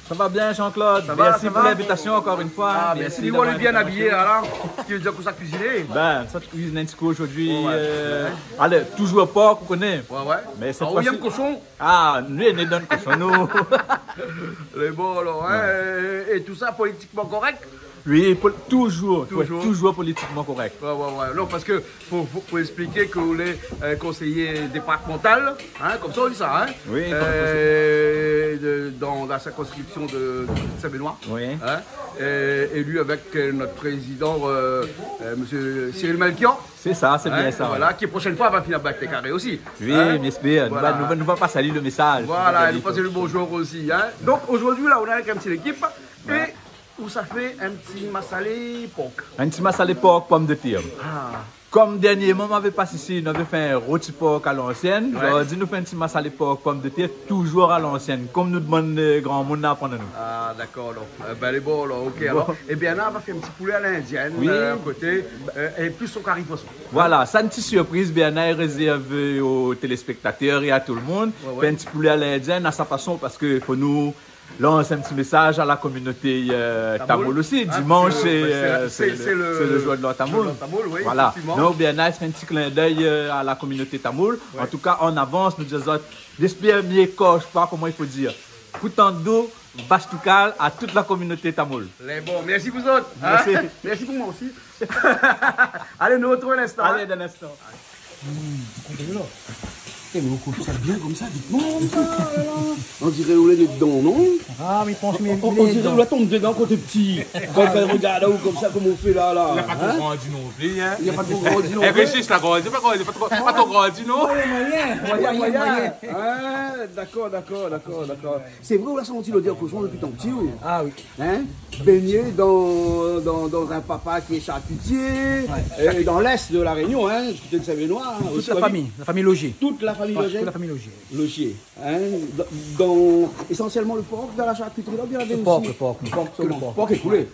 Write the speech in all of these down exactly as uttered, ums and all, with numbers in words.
Ça va bien, Jean-Claude ? Ça va, merci pour l'invitation encore une fois. Ah, merci d'avoir été avec nous. Merci. Li lé bien abiyé la, la. Ki vé dir ke sa kuiziné. Ben, sa kuizine in ti kou zordi, euh, alé, touzour pork, ou koné. Ouais, ouais. Mé sèt foi si, ou yèm koshon ? Ah, nou, nou yèm koshon, nou. Lé bon, alor, hein, é, é tout sa politikman korèk ? Oui, pou, touzour, fo èt touzour politikman korèk. Ouais, ouais, ouais. Non, parske pou, pou, pou èkspliké ke ou lé, euh, konséyé départemantal, hein, konmsa ou di sa, hein ? Oui, konmsa. Euh, de, dan la sirkonskripsion de, de Saint-Benoît, hein, euh, éli avèk, euh, nout prézidan, euh, euh, mésyé Cyril Melchior. Sé sa, sé bien sa. Hein, voilà, ki proshèn foi va fini a Bèk lé Karé osi. Oui, hein ? Mi èspèr. Voilà. Nou va, nou va pas ali lo mésaz. Voilà, nou pas ali lo bonzour osi, hein. Donk, zordi, la, ou lé avèk in ti lékip. Voilà. É ou sa fé in ti masalé pork. In ti masalé pork pomdetèr. Ah. Kom dèrnièrman, nou lavé pas isi, nou lavé fé in roti pork a lansièn. Ouais. Zordi, nou fé in ti masalé pork pomdetèr, touzour a lansièn, kom nou domann, euh, gramoun la aprann anou. Ah, dakor, alor. Euh, ben, lé bon, alor, OK, alor. Bon. É Bernard va fé in ti poulé a lindièn, oui, euh, a koté, euh, é plis son kari poison. Voilà, sa in ti sirpriz, Bernard i rézèrv o téléspèktatèr é a tout lo moun. Ouais, ouais. Fé in ti poulé a lindièn, a sa fason, parske fo nou lans in ti mésaz a la kominoté, euh, tamoul osi. Tamoul. Hein, dimansh, sé, euh, sé, sé lo, sé lo zour de la tamoul. Sé lo zour de la tamoul, oui, voilà, éfèktivman. Donk, Bernard i fé in ti klin d'èy, euh, a la kominoté tamoul. Ouais. An tou ka, an avans, nou di azot, lèspèr mi ékorsh pa, koman i fo dir. Pou tann dou, bastoukal a tout la kominoté tamoul. Lé bon, mèrsi pou zot, hein ? Mèrsi. Mèrsi pou moin osi. Alé, nou artrouv dan in instan, hein. Alé, dan in instan. Hmm, koté la. É, mé ou koup sa bien konmsa, vit. Non, sa, la. On diré ou lé dedan, non ? Ah, mé mi pans, mé on, on diré ou la tonm dedan kan ou té pti. Kan, kan ou rogard aou konmsa, koman ou fé la, la, hein ? Li la pa tro grandi non pli, hein. Li la pa tro grandi non pli. Eh, Régis, la grandi, pa grandi, pa tro, pa tro grandi, non ? Moiyin, moiyin. Moiyin, moiyin, moiyin. Ah, dakor, dakor, dakor, dakor. Sé vré, ou la santi lodèr koshon dopi tan pti, ou ? Ah oui. Hein ? Bingné dan, dan, dan in papa ki lé sharkitié, ouais, é dan lès de La Rényon, hein, di koté de Saint-Benoît, hein, osi, oui. Tout la fami, la fami Logier. Tout la fami Logier. Ouais, tout la fami Logier. Logier, hein, dan, dan, ésansièlman lo pork, dan la sharkitri la, oubien lavé osi ? Lo pork, lo pork. Pork solman. Lo pork. Pork é poulé.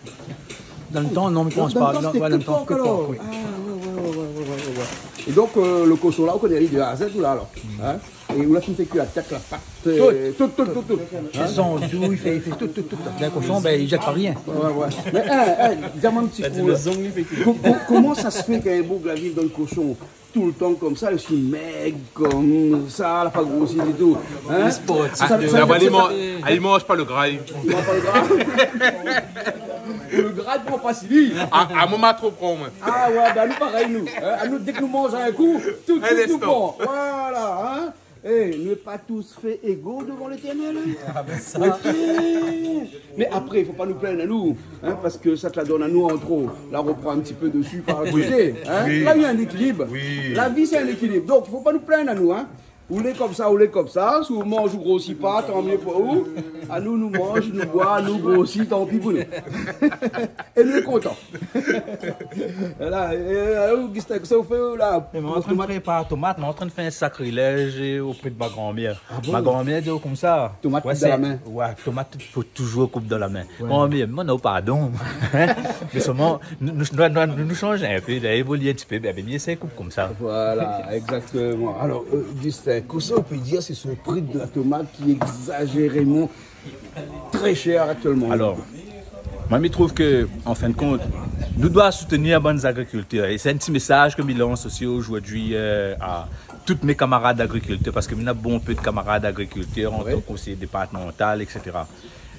Dan lo tan, non, mi pans pa. Dan lo tan, sété ke pork, alor. Ouais, dan lo tan, sété ke pork, oui. Ah, ouais, ouais. É donk, euh, lo koshon la, ou koné ali de A à Z, ou la, alor. Hmm. Hein ? É ou la fine fé kui la tèt, la pat, euh, tout, tout, tout, tout. Hein ? Sé son dou, li fé, li fé tout, tout, tout. In koshon, ben, li zèt pa rien. Ouais, ouais, ouais. Mé, hein, hein, di amoin in ti kou, la, ko-, ko-, koman sa sé fé k'in boug la viv dan lo koshon toultan konmsa, li lé mèg konmsa, la pa grosi ditou. Hein ? Li lé sportif. Sa, sa, sa, sa, li manz, li manz pa lo gra. Li manz pa lo gra. Lo gra, li pran pa si li. Ah, ah, moin ma tro pran, moin. Ah ouais, ben nou parèy, nou. Hein, anou, dèk nou manz in kou, tout suit nou pran. In instan. Voilà, hein. Eh, nou lé pa tous fé égo dovan Létèrnèl, hein. Ah, ben sa. OK. Mé apré, fo pa nou plinn anou, hein, parske sa té la donn anou an tro, la repran in ti pé dési par koté, hein. Oui. La, néna in ékilib. Oui. La vi, sé in ékilib. Donk, fo pa nou plinn anou, hein. Ou lé konmsa, ou lé konmsa, si ou manz, ou grosi pa, tan myé pou ou. Anou, nou manz, nou boi, nou grosi, tanpi pou nou. É nou lé kontan. Voilà, é, é, Augustin, kosa ou fé la ? Mé moin lé antrin prépar tomat, moin lé antrin fé in sakrilèz opré de ma granmèr. Ah bon ? Ma granmèr i di konmsa. Tomat dan la min. Ouais, tomat, fo touzour koup dan la min. Ouais. Granmèr, moin, non, pardon. Hein ? Mé solman, nou, nou, nou, nou, nou shanj in pé, nou évolié in ti pé, ben, ben, mi éséy koup konmsa. Voilà, exactement. Alors, euh, Augustin, kosa ou pé dir si so pri de la tomat ki lé égzazéréman tré shèr aktièlman ? Alor, moin, mi trouv ke, an fin de kont, nou doi soutenir bann zagrikiltèr. É sé in ti mésaz ke mi lans osi zordi, euh, a tout mé kamarad agrikiltèr, parske mi néna bonpé de kamarad agrikiltèr an tan ke konséyé départemantal, et cetera.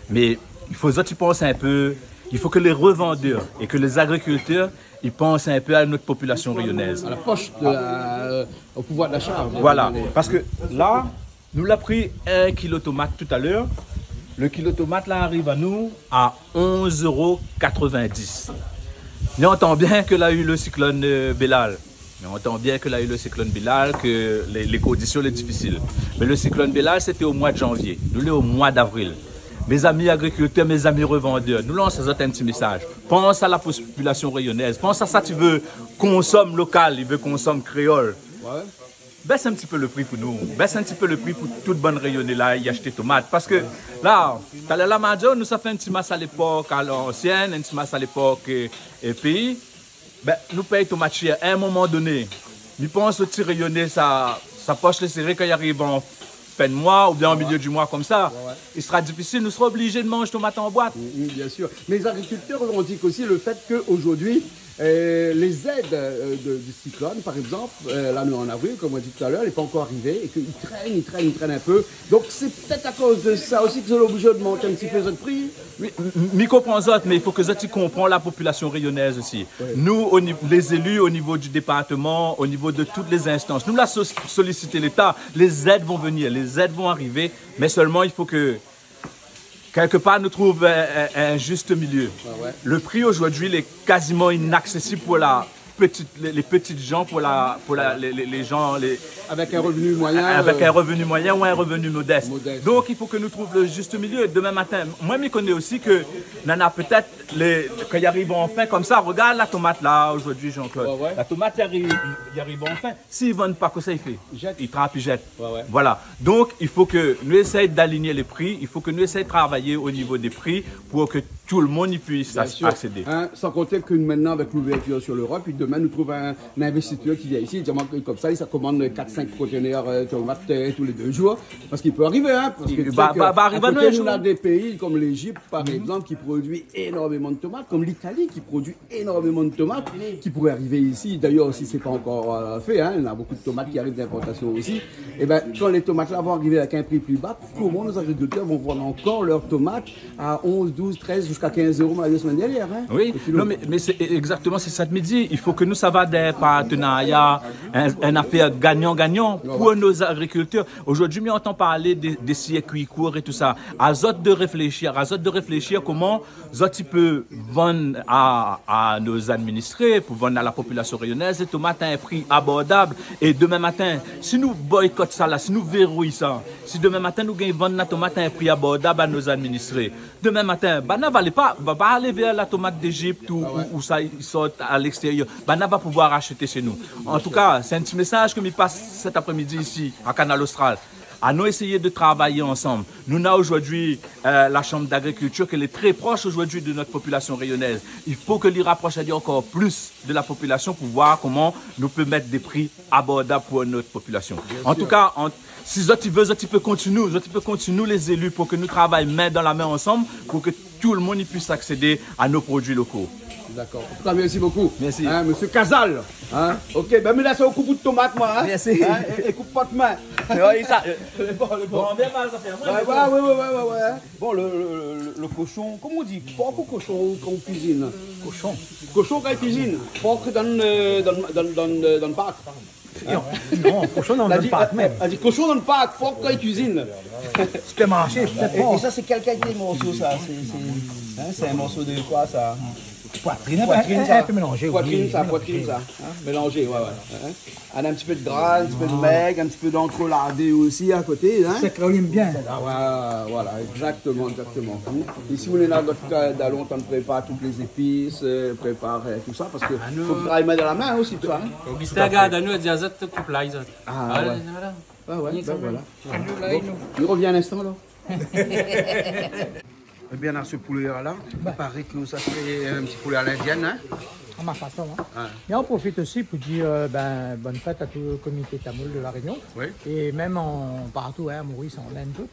Mé i fo zot i pans in pé, i fo ke lé revandèr é ke lé zagrikiltèr i pans in pé a nout popilasion rényonèz. À la poche de la, euh, au pouvoir d'achat. Voilà, parske la, nou la pri in kilo tomat talèr. Lo kilo tomat la ariv anou a onz éro katrovindis. Mi antan bien ke la u lo siklone, euh, Bellal. Mi antan bien ke la u lo siklone Bellal, ke lé, lé kondision lé difisil. Mé lo siklone Bellal, sété o moi de janvié. Nou lé o moi d'avril. Mézami agrikiltèr, mézami revandèr, nou lans azot in ti mésaz. Pans a la popilasion rényonèz. Pans a sa ti vé konsom lokal, i vé konsom kréol. Ouais. Bès in ti pé lo pri pou nou. Bès in ti pé lo pri pou tout bann Rényoné la i ashté tomat. Parske la, talèr la, ma di aou, nou sa fé in ti masalé pork a lansièn, in ti masalé pork, euh, épi, ben, nou pèy tomat shèr. A in moman doné, mi pans lo ti Rényoné, sa, sa posh lé séré kan i ariv an fin de moi oubien an milié di moi konmsa. Ouais, ouais. I sra difisil, nou sra oblizé de manz tomat an boit. Mm, mm, bien sûr. Mais les agriculteurs revendiquent aussi le fait qu'aujourd'hui, euh, les aides, euh, de, du cyclone, par exemple, euh, là, nous, en avril, comme on dit tout à l'heure, elle n'est pas encore arrivée et qu'ils traînent, ils traînent, ils traînent un peu. Donc, c'est peut-être à cause de ça aussi que vous êtes obligés d'augmenter un petit peu votre prix. Mi, mi, mi konpran zot, mé i fo ke zot i konpran la popilasion rényonèz osi. Oui. Nou, o niv-, lé zéli o nivo di départeman, o nivo de tout lé zinstans, nou la so-, solisité Léta. Lé zèd i sa vni, lé zèd i sa arivé, mé sèlman i fo ke, kèlkepar, nou trouv in, in, in zis milié. Ah ouais. Le pri zordi lé kaziman inaksésib pou la petite, les, les petites gens, pour la, pour la, les, les, les gens, les, avec un revenu moyen, avec, euh, un revenu moyen ou un revenu modeste. Modeste. Donk, i fo ke nou trouv le zis milié. Domin matin, moin, mi koné osi ke nana pétèt lé, kan i ariv an fin konmsa, regard la tomat la, zordi, Jean-Claude. Ouais, ouais. La tomat i ariv, i ariv an fin. Si i vann pa, kosa i fé ? I zèt. I trap, i zèt. Ouais, ouais. Voilà. Donk, i fo ke nou éséy d'alinié lé pri, i fo ke nou éséy travay o nivo dé pri pou ke tout le monde i puis accéder. Bien sûr. Hein, sans compter que maintenant, avec l'ouverture sur l'Europe, puis demain, nous trouvons un, un investisseur qui vient ici, il dit, moi, comme ça, il commande quatre, cinq conteneurs, euh, tomates, euh, tous les deux jours, parce qu'il peut arriver, hein, parce que, tu sais, à côté, nous, on a des pays comme l'Égypte, par exemple, qui produit énormément de tomates, comme l'Italie, qui produit énormément de tomates, qui pourraient arriver ici. D'ailleurs, si c'est pas encore, euh, fait, hein, il y a beaucoup de tomates qui arrivent d'importation aussi. Eh ben, quand les tomates là vont arriver avec un prix plus bas, comment nos agriculteurs vont vendre encore leurs tomates à onze, douze, treize, jusqu'à quinze euros la semaine dernière, hein, le kilo. Oui, non, mé, mé sé égzaktoman, sé sa ke mi di. I fo ke nou sava dan in partenarya, in, in afèr gagnant-gagnant pou nos agriculteurs. Zordi, mi antann parl de, de sirkui kour é tousa. Azot de réfléshi, azot de réfléshi koman zot i pé vann a, a nos administrés, pou vann a la popilasion rényonèz, lé tomat a in pri abordab. É domin matin, si nou boykot sa la, si nou vérouy sa, si domin matin nou gingn vann la tomat a in pri abordab a nos administrés, domin matin, banna va alé pa, va pa alé vèr la tomat d'Égypte ou, ou, ou sa i sort a lékstérièr. Banna va pouvoir ashté shé nou. An tou ka, sé in ti mésaz ke mi pas sèt aprémidi isi a Kanal Austral. Anon éséy de travay ansanm. Nou néna zordi, euh, la Chambre d'Agriculture, ke lé trè prosh zordi de nout popilasion rényonèz. I fo ke li raprosh ali ankor plis de la popilasion pou voir koman nou pé mèt dé pri abordab pou nout popilasion. Bien sûr. An tou ka, an, si zot i vé, zot i pé kontinié, zot i pé kontinié, lé zéli, pou ke nou travay min dan la min ansanm, pou ke tout le monde i puis accéder à nos produits locaux. D'accord. En tout cas, merci beaucoup. Merci. Hein, monsieur Cazal, hein. Ok, ben, mi lès aou koup out tomat, moin, hein. Merci. Hein, é, é koup pa out min. Oui, sa, euh, lé bon, lé bon. Bon, bien mal, sa fé. Ouais, ouais, ouais. Bon, le, le, le, le cochon, comment on dit ? Porc ou cochon quand on cuisine ? Cochon. Cochon quand il cuisine. Porc dans le, dans le, dans le, dans le, dans le parc. Non, non, koshon dan lo park mèm. La di, euh, la di koshon dan lo park, pork kan i kuizine. Supermarché, pétèt. É, é sa, sé kèl kalité morso, sa ? Sé, sé, hein, sé in morso de koi, sa ? Poitrine, in pé mélanzé, oui, mélanzé. Poitrine, sa, hein, mélanzé, ouais, ouais. Hein ? Néna in ti pé de gra, in ti pé de mèg, in ti pé d'antroladé osi a koté, hein ? Sé ke nou èm bien. Ah ouais, voilà, exactement, exactement. Isi, nou néna nout, euh, dalon, antrinn prépar tout lé zépis, euh, prépar, euh, tout sa, parske fo travay min dan la min osi, tousa, hein ? Augustin, gard anou, i di azot, tout play, zot. Ah, ouais. Voilà. Ah ouais, ben voilà. Bon, nou revien in instan, alor. Eh bien, la, se poulé-la, i paré ke sa sé in ti poulé a l'indienne, hein ? A ma fason, hein. Ouais. É nou profit osi pou dir, euh, ben, bone fèt a tout le komité tamoul de La Rényon. Oui. É mèm an, partou, hein, Maurice, an Inde, tout.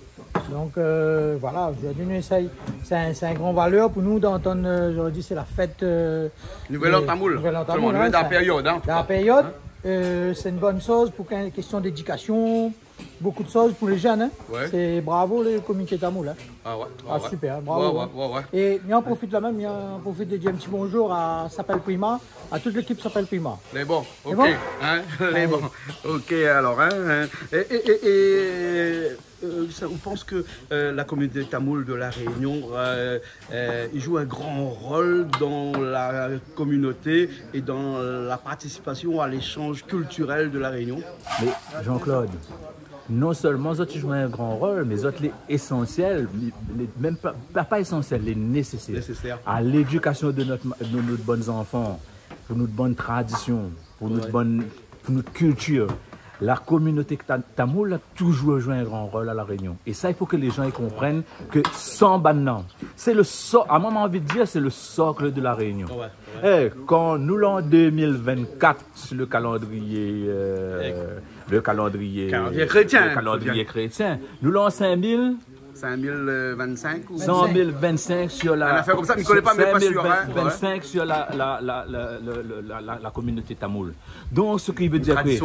Donk, euh, voilà, zordi nou éséy, sé in, sé in gran valèr pou nou d'antann, euh, zordi sé la fèt, euh, Nouvel An tamoul. Nouvel An tamoul, hein, dan la périod, hein, an tou ka. Dan la périod, euh, sé in bone shoz pou ké-, késtion d'édikasion, bonpé de shoz pou lé jenn, hein. Ouais. Sé bravo le komité tamoul, hein. Ah ouais, ouais, super, hein, bravo, hein. Ouais, ouais. É mi an profit la mèm, mi an profit de dir in ti bonjour a Sapèl Prima, a tout lékip Sapèl Prima. Lé bon, ok, hein, lé bon. Allez. Ok, alor, hein, hein. É, é, é, é, euh, sa, ou pans ke, euh, la kominoté tamoul de La Rényon, euh, euh, i zoué in gran rol dan la kominoté é dan la partisipasion a léshanz kiltirèl de La Rényon ? Mé Jean-Claude, non sèlman zot i zoué in gran rol, mé zot lé ésansièl, lé, lé, mèm pa, pa, pa ésansièl, lé nésésèr. Nésésèr. A lédikasion de nout ma-, de nout bone zanfan, pou nout bone tradision, pou nout bone, pou nout kiltir. La kominoté ta-, tamoul la toujour joué in gran rol a La Rényon. É sa, i fo ke lé jan i konprann ke san banna, sé le so-, a moin, ma anvi dir, sé le socle de La Rényon. Ouais, ouais. É, kan nou lé an deux mille vingt-quatre, si le kalandrié, euh, le kalandrié, kalandrié krétien, le kalandrié krétien, nou lé an cinq mille, cinq mille vingt-cinq ou cinq mille vingt-cinq sur la, in afèr konmsa, mi koné pa, mé pa sir, in. Cinq mille vingt-cinq sur la, la, la, la kominoté tamoul. Donk, sak i vé dir ke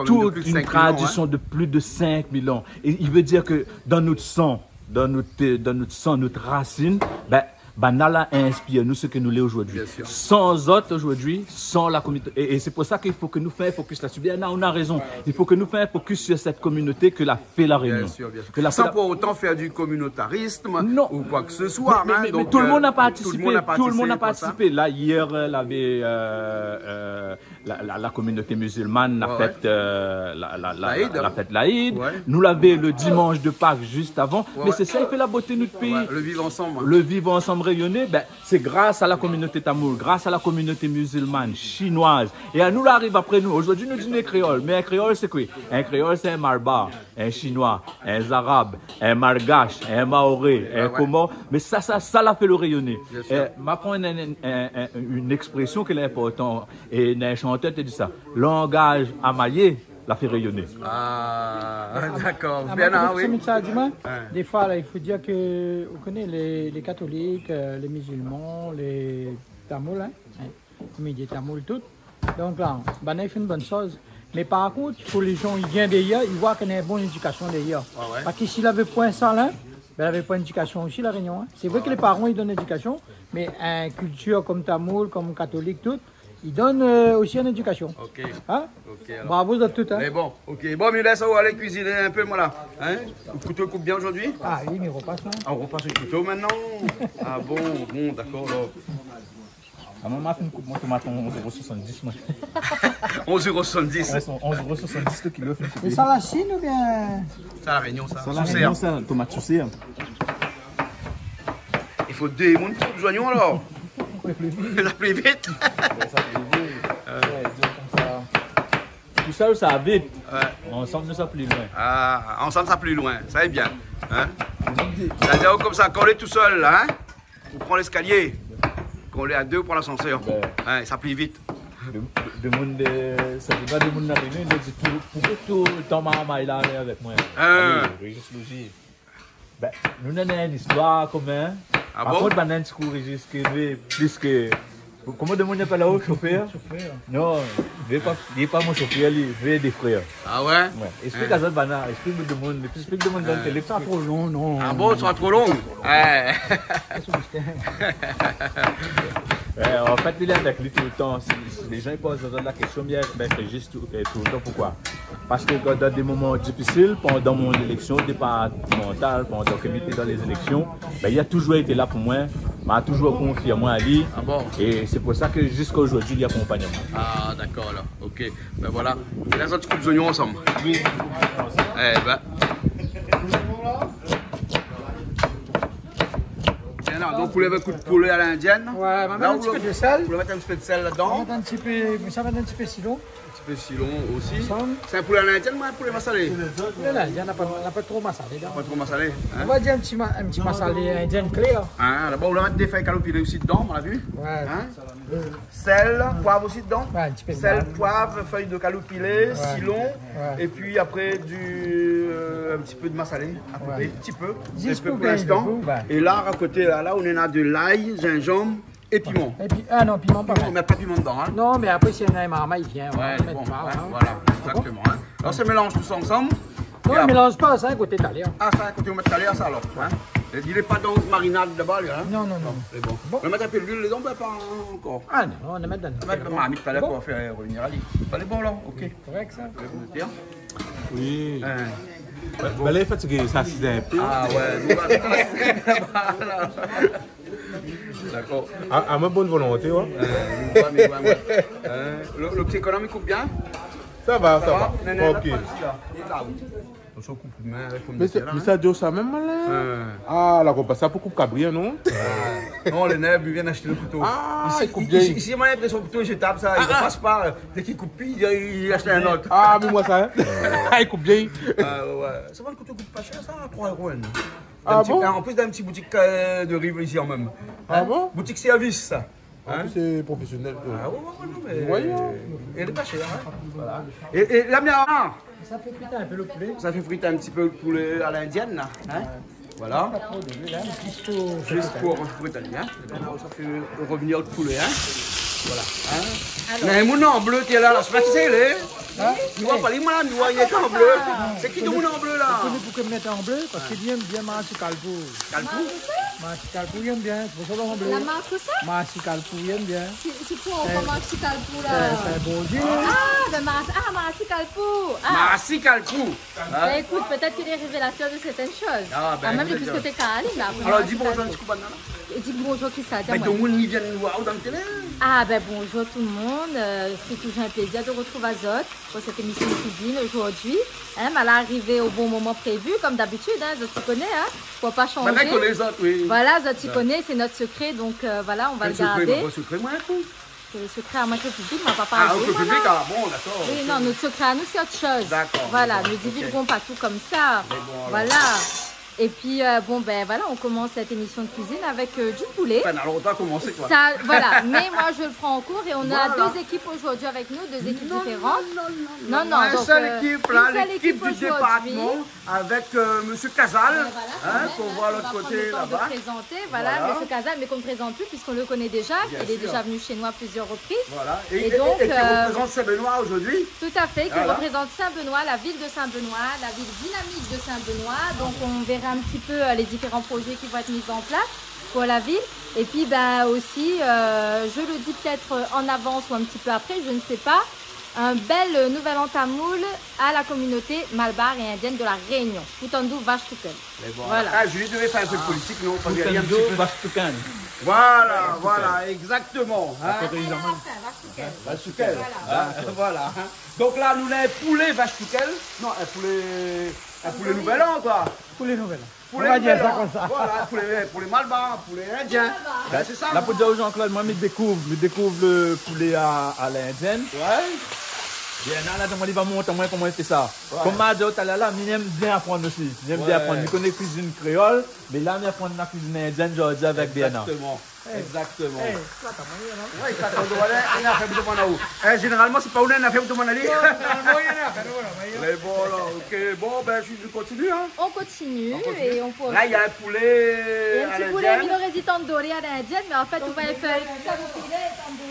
tout in tradision de plis de cinq mille an. É i vé dir ke dan nout san, dan nout, dan nout san, nout rasine, bin, banna la inspir anou sak nou lé ojourdui. Bien sûr. San zot ojourdui, san la kominoté. É, é sé pou sa ke i fo ke nou fé in focus la-dsi. Bernard, ou na rézon. I fo ke nou fé in focus sur sèt kominoté ke la fé La Rényon. Bien sûr, bien sûr. Ke la fé la... Sans pour autant faire du communautarisme ou quoi que ce soit, hein. Non. Mé, mé, mé tout le monde a participé. Donc, euh, tout le monde a participé. Tout le monde a participé. La, yèr, euh, lavé, euh, euh, la, la, la kominoté mizilman la fèt, euh, la, la, la, la fèt Laïd. Ouais. Nou lavé le dimanche de Pâques juste avant. Ouais. Mé sé sa i fé la boté nout péi. Ouais, le vivre ensemble. Le vivre ensemble rényoné, bin, sé gras a la kominoté tamoul, gras a la kominoté mizilman, shinoiz. É anou la ariv apré nou. Ojourdui nou di nou lé kréol, mé in kréol sé koi ? In kréol sé in malbar, in shinoi, in zarab, in malgash, in maoré, in komor. Ouais, ouais. Mé sa, sa, sa la fé le rényoné. Bien sûr. É, ma pran in, in, in, in, in ékspresion ke lé inportan, é in shantèr té di sa. Langaz amayé la fé rényoné. Ah, dakor. Ah, bien, moin, ah, oui. Sa mi di, moin, défoi la, i fo dir ke, ou koné, lé, lé katolik, euh, lé mizilman, lé tamoul, in, in, kominoté tamoul, tout. Donk la, banna i fé in bone shoz. Mé par kont, pou lé jan i vien dèryèr, i voi ke néna in bon édikasion dèryèr. Ouais, ouais. Parske si lavé poin sa la, bin, lavé poin édikasion osi, La Rényon, in. Sé vré ke lé paran i donn édikasion, mé in kiltir konm tamoul, konm katolik, tout, i donn, euh, osi in édikasion. Ok. In ? Ok, alor. Bravo zot tout, in. Mé bon, ok. Bon, mi lès aou alé kuiziné in pé, moin la. In ? Le kouto i koup bien ojourdui ? Ah oui, mé i ropas, non ? Ah, i ropas le kouto mintnan. Ah bon, bon, dakor, alor. Ah, moin, ma fine koup mon tomat onz éro soisann-dis, moin. Onz éro soisann-dis. Ouais, sé onz éro soisann-dis le kilo, fine koup. É sa, La Shine oubien ? Sa, La Rényon, sa. Sa, La Rényon, sa, tomat sousèr. I fo dé moun pou koup zoignon, alor. Sa pli vit. Ouais, sa pli vit. Euh. Ouais, di konmsa. Tousèl sa vit. Ouais. Ansanm nou sa pli loin. Ah, ansanm sa pli loin. Sa lé bien. In ? Sa vé dir konmsa, kan ou lé tousèl la, in, ou pran léskalié. Kan ou lé a dé, ou pran lasansèr. Ouais. In, sa pli vit. Dé, dé, dé moun de, sa dé pa dé moun La Rényon, i di tou, poukosa toultan marmay la alé avèk moin ? In. Alé, Régis Logier. Bin, nou néna in istoir komin. Ah bon ? Par kont, banna i di Régis ke, plis ke, koman demoun i apèl la-o, shofèr ? Shofèr. Non, li lé pa, li lé pa mon shofèr, li lé dé frèr. Ah ouais ? Ouais. Esplik azot, banna, esplik demoun, esplik demoun dan le télé. Sa tro lon, non. Ah bon, sa tro lon ? Ouais. An fèt, li lé avèk li toultan. Si, si lé jan i poz azot la késtion, bin, bin, sé zis tou, euh, toultan. Poukoi ? Parske dan, dan dé moman difisil, pandan mon éléksion départemantal, pandan ke mi té dan lé zéléksion, bin, li la toujour été la pou moin, ma toujour konfié moin ali. Ah bon ? É sé pou sa ke ziska ojourdui, li akonpagn amoin. Ah, dakor, alor. Ok. Bin voilà. É la, zot i koup zoignon ansanm. Oui. Eh bin. Bien, alor, donk, ou lé avèk in kou d'poulé a l'indièn. Ouais, ma mèt in ti pé d'sèl. Ou mèt in ti pé d'sèl ladan. Ma mèt in ti pé, mé sa va mèt in ti pé sitron. In ti pé sitron osi. Ansanm. Sé in poulé a l'indièn, in poulé masalé ? Poulé a l'indièn, na pa, na pa tro masalé, non. Pa tro masalé, in ? Nou va dir in ti ma-, in ti masalé indien klèr. In, la-ba, ou la mèt dé fèy kaloupilé osi dedan, ma la vi. Ouais. In ? Sèl, poiv osi dedan. Ouais, in ti pé d'poiv. Sèl, poiv, fèy de kaloupilé, sitron, épi apré du, euh, in ti pé d'masalé, a pé pré, in ti pé. Zis pou gingn le gou, ouais. É la, a koté, la, la, ou néna de lay, zinzanm, é piman. É pi, ah non, piman pa. Piman, mé pa piman dedan, in. Non, mé apré, si néna in marmay i vien, ouais, bon, pa, in. Voilà, égzaktoman, in. Alor, sa i mélanz tousa ansanm. Non, é apré, mélanz pa sa, koté talèr. Ah, sa, koté ou mèt talèr, sa, alor, in. Li lé pa dan marinad laba, li, in. Non, non, non. Bon. Ou va mèt in pé d'luil dedan, bin, pa ankor. Ah non, nou va mèt dan, nou va mèt dan marmit talèr pou fé revenir ali. Sa lé bon, la, ok. Korèk, sa. Lé bon, bien. Oui. In. Bin, bin, la, li lé fatigé, sa, sé in pé. Ah ouais, nou va, la. Dakor. A, a mon bone volonté, ouais. Euh, nou va, nou va, nou va. Euh, le, le ti ékonom i koup bien ? Sa va, sa va. Sa va ? Non, non, tranquil. Lé la, lé la. Ou sa koup mé avèk pomdetèr la, mé sa di sa mèm, la. Ah, la, ou pa sa pou koup kabri, non ? Non, lé nèb, li vien ashté lo kouto. Ah, isi, i koup bien. Isi, isi, moin la linprésion kouto jétab sa, i pas pa, dé ki koup pi, i, i ashèt in ot. Ah, mé moin sa, hein. Ah, i koup bien. Ah, ouais, ouais. Sa va, lo kouto i kout pa shèr sa, troi éro inn. Ah bon ? An plis, dan in ti boutik, euh, de riv isi an mèm. Ah bon ? Boutik sèrvis sa. An plis sé profésionèl, koi. Ah ouais, ouais, ouais, non, mé lé pa shèr, hein. Voilà. É, é la mienne, sa fé frit in pé lo poulé. Sa fé frit in ti pé lo poulé a l'indièn la, hein. Voilà. Zis pou frit ali, hein. Sa fé revnir lo poulé, hein. Voilà, hein. Alor. Mé moun an blé, té la, la, sé pa kisa i lé. Hein ? Ou voi pa li, moin la, mi voi rienk an blé. Sé ki domoun an blé la ? Ou koné poukosa mi mèt an blé ? Parske li èm bien marsi kalpou. Kalpou ? Marsi kalpou, li èm bien, sé pou sa lo an blé. La mark kosa ? Marsi kalpou, li èm bien. Sé, sé koi ankor, marsi kalpou la ? Eh, sé in bon djin. Ah, ben marsi, ah, marsi kalpou. Ah. Marsi kalpou. Ben, ékout, pétèt ke lé révélatèr de sèrtin shoz. Ah, ben, mèm li plis koté Karline la. Alor, di bonjour in ti kou, banna la. É di bonjour kisa, di amoin. Mé domoun i vien voir aou dan la télé. Ah, ben, bonjour tout le monde. Euh, sé toujour in plézir de retrouv azot pou sèt émision de kuizine zordi. Hein, ma la arivé o bon moman prévi, kom dabitid, hein, zot i koné, hein, fo pa shanjé. Banna i koné zot, oui. Voilà, zot i koné, sé nout sekré, donk, euh, voilà, nou va lo gardé. Kèl sekré ? Mé bon, sekré, moin, tout. Sé lo sekré amoin èk lo piblik, ma pa parl. Ah, avèk lo piblik, ah bon, dakor, ok. Oui, non, nout sekré anou, sé ot shoz. Dakor, ok. Voilà, nou divilgon pa tout komsa. Mé bon, alor. Voilà. Et puis, euh, bon, ben voilà, on commence cette émission de cuisine avec, euh, du poulet. Enfin, alor, ou la komansé, koi. Ça, voilà. Mais moi, je le prends en cours et on a deux équipes aujourd'hui avec nous, deux équipes différentes. Non, non, non, non. Non, non, donc, euh, une seule équipe, là, l'équipe du département avec, euh, monsieur Cazal, hein, qu'on voit à l'autre côté, là-bas. Ben voilà, on va prendre le temps de présenter, voilà, monsieur Cazal, mais qu'on ne présente plus puisqu'on le connaît déjà, qu'il est déjà venu chez nous à plusieurs reprises. Voilà. Et, et donc, et qui représente Saint-Benoît aujourd'hui. Tout à fait, qui représente Saint-Benoît, la ville de Saint-Benoît, la ville dynamique de Saint-Benoît. Donc, on verra un petit peu, euh, les différents projets qui vont être mis en place pour la ville. Et puis, ben, aussi, euh, je le dis peut-être en avance ou un petit peu après, je ne sais pas, un bel, euh, nouvel an tamoul à la communauté malbar et indienne de La Réunion. Poutandu Vachtoukèl. Mé bon, voilà. Ah, Julie devé fé in pé de politik, non, pa rien, in ti pé. Voilà, voilà, exactement, hein. Vachtoukèl. Vachtoukèl. Voilà. Donk la, nou néna in poulé Vachtoukèl. Non, in poulé, in poulé Nouvel An, koi. Poulé Nouvel An. Poulé Nouvel An. On va dire ça comme ça. Voilà, poulé, poulé malbar, poulé indien. Poulé malbar. Ben, sé sa. La, pou dir aou, Jean-Claude, moin, mi dékouv, mi dékouv lo poulé a, a l'indiène. Ouais. Bien, la, la, moin, li va mont amoin koman i fé sa. Ouais. Kom ma di aou talèr la, mi èm bien aprann osi. Mi èm bien aprann. Mi koné kuizine kréol, mé la, mi aprann la kuizine indiène zordi avèk Bernard. Exactement. Exactement. Eh, toi, t'as moyen, non ? Ouais, sa, kan ou doi alé, néna in nafèr pou domann aou. Eh, zénéralman, sé pa ou néna in nafèr pou domann ali. Non, zénéralman, néna in nafèr pou domann ali. Mé bon, alor, ok. Bon, ben, je continue, hein. On continue et on poursuit. On continue. Là, il y a un poulet à l'indienne. Il y a un petit poulet, mi noré di tandoori à l'indienne, mais en fait, on va faire...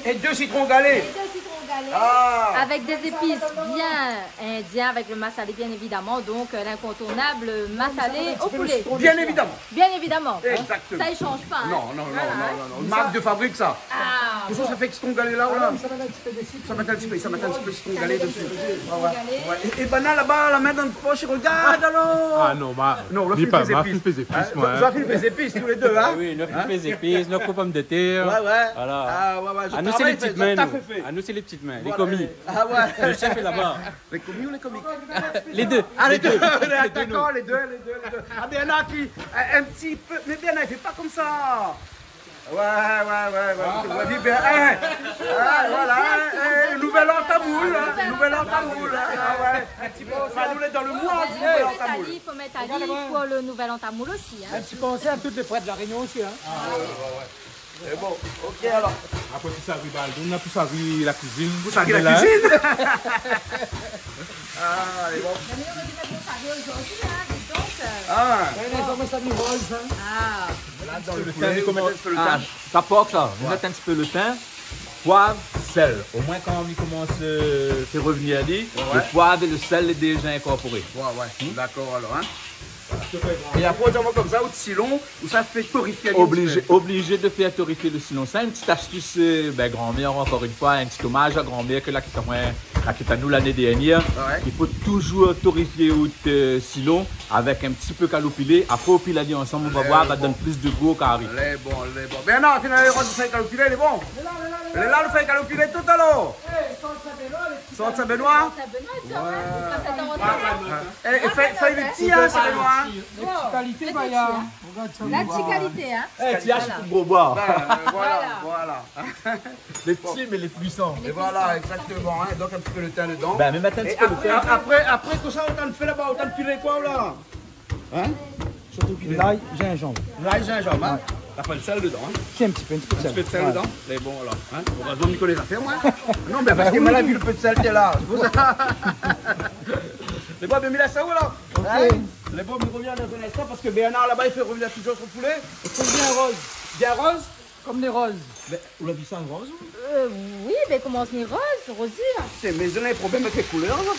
Et deux citrons galés. Et deux citrons galés. Ah. Avec des épices bien indiennes, avec le massalé, bien évidemment. Donc, euh, l'incontournable massalé au poulet. Bien évidemment. Bien évidemment. Exactement. Ça, i shanj pa, hein. Non, non, non, non, non. Voilà. Mark de fabrik, sa. Ah, bon. Sa, sa fé sitron galé la, voilà. Ah non, mé sa va mèt in ti pé dési. Sa va mèt in ti pé, sa va mèt in ti pé sitron galé dési. Sitron galé. Ouais, ouais. É, é banna laba, la min dan posh, i rogard, alor. Ah non, ma, non, la fine fé zépis, moin, hein. Hein ? La fine fé zépis, tous les deux, hein. Ah oui, la fine fé zépis, la koup pomdetèr. Ouais, ouais. Voilà. Ah, ouais, ouais, anou, sé lé ptit min, nou. Anou, sé lé ptit min, lé komi. Ah ouais. Lo shèf lé laba. Lé komi ou lé komik ? Lé dé. Ah, lé dé. Lé dé, nou. D'accord, les deux, les deux, les deux. Ah, Bernard ki, in, in ti pé, mé Bernard, i fé pa komsa. Ouais, ouais, ouais, ouais. Ah. Ouais, viv bien. Eh, ah, voilà, eh, eh, Nouvel An tamoul, hein. Nouvel An tamoul, hein. Ah ouais. Enfin, nou lé dan lo moi di Nouvel An tamoul. Fo mèt ali, fo mèt ali pou lo Nouvel An tamoul osi, hein. In ti pansé a tout lé prèt La Rénion osi, hein. Ah, ouais, ouais, ouais. É bon, ok, alor. Apré, pou sèrvi bal, nou na pou sèrvi la kuizine. Pou sèrvi la kuizine. Ah, lé bon. Mé nou la di pa pou sèrvi zordi, hein, dis donc, euh. Ah. Ouais, mé sa, moin, sa mi roz, hein. Ah. La, dan lo tin, pétèt lo tin. Ah, sa pork, sa. Ouais. Nou mèt in ti pé lo tin, poiv, sèl. Omoin, kan i komans, euh, fé revnir ali, lo poiv é lo sèl lé déza inkorporé. Ouais, ouais. D'accord, alor, hein. É apré, ou di amoin komsa, out silon, ou sa fé torifié ali in ti pé. Oblizé, oblizé de fé torifié lo silon. Sa, in ti astis, euh, ben, granmèr, ankor in foi, in ti omaz a granmèr ke la kit amoin, la kit anou lané dèrnièr. Ouais. I fo toujour torifié out, euh, silon avèk in ti pé kaloupilé. Apré, ou pil ali ansanm, ou va voir, va donn plis de gou o kari. Lé bon, lé bon. Bernard, fine rod fèy kaloupilé, lé bon. Lé la, lo fèy kaloupilé, talèr. Sort Sin-Benoi. Sort Sin-Benoi, tu vois, ça fait longtemps. Ouais. Eh, fé, fé lo ti, hein, Sin-Benoi, hein. Lé ti kalité, Baya. Rogard sa. La ti kalité, hein. Eh, ti ash pou gro boi. Voilà, voilà, voilà. Lé ti, mé lé puisan. Et voilà, exactement, hein. Donc, un petit peu le thym dedans. Ben, mé mèt in ti pé lo tin. Et après, après, après, kosa ou té fé laba, ou té pilé koi, la ? Hein ? Surtout pilé. Lay, zinzanm. Lay, zinzanm, hein ? Ouais. T'as pas le sel dedans, hein ? Si, un petit peu, un petit peu de sel. Un petit peu de sel dedans ? Ouais. Mais bon, alors, hein ? Heureusement que je connais l'affaire, moi. Non, mais parce que moi, la vi, le peu de sel, t'es là. C'est pour ça. Les bois, bien mis la saoule, là. Ok. Hein ? Les bois, on revient dans un instant parce que Bernard, là-bas, il fait revenir toujours son poulet. Faut bien rose. Bien rose ? Comme les roses. Ben, ou la vi sa, roz, ou ? Euh, oui, ben, koman sé roz, Rosie, hein ? Sé, mé zot néna in problèm avèk lé koulèr, non ?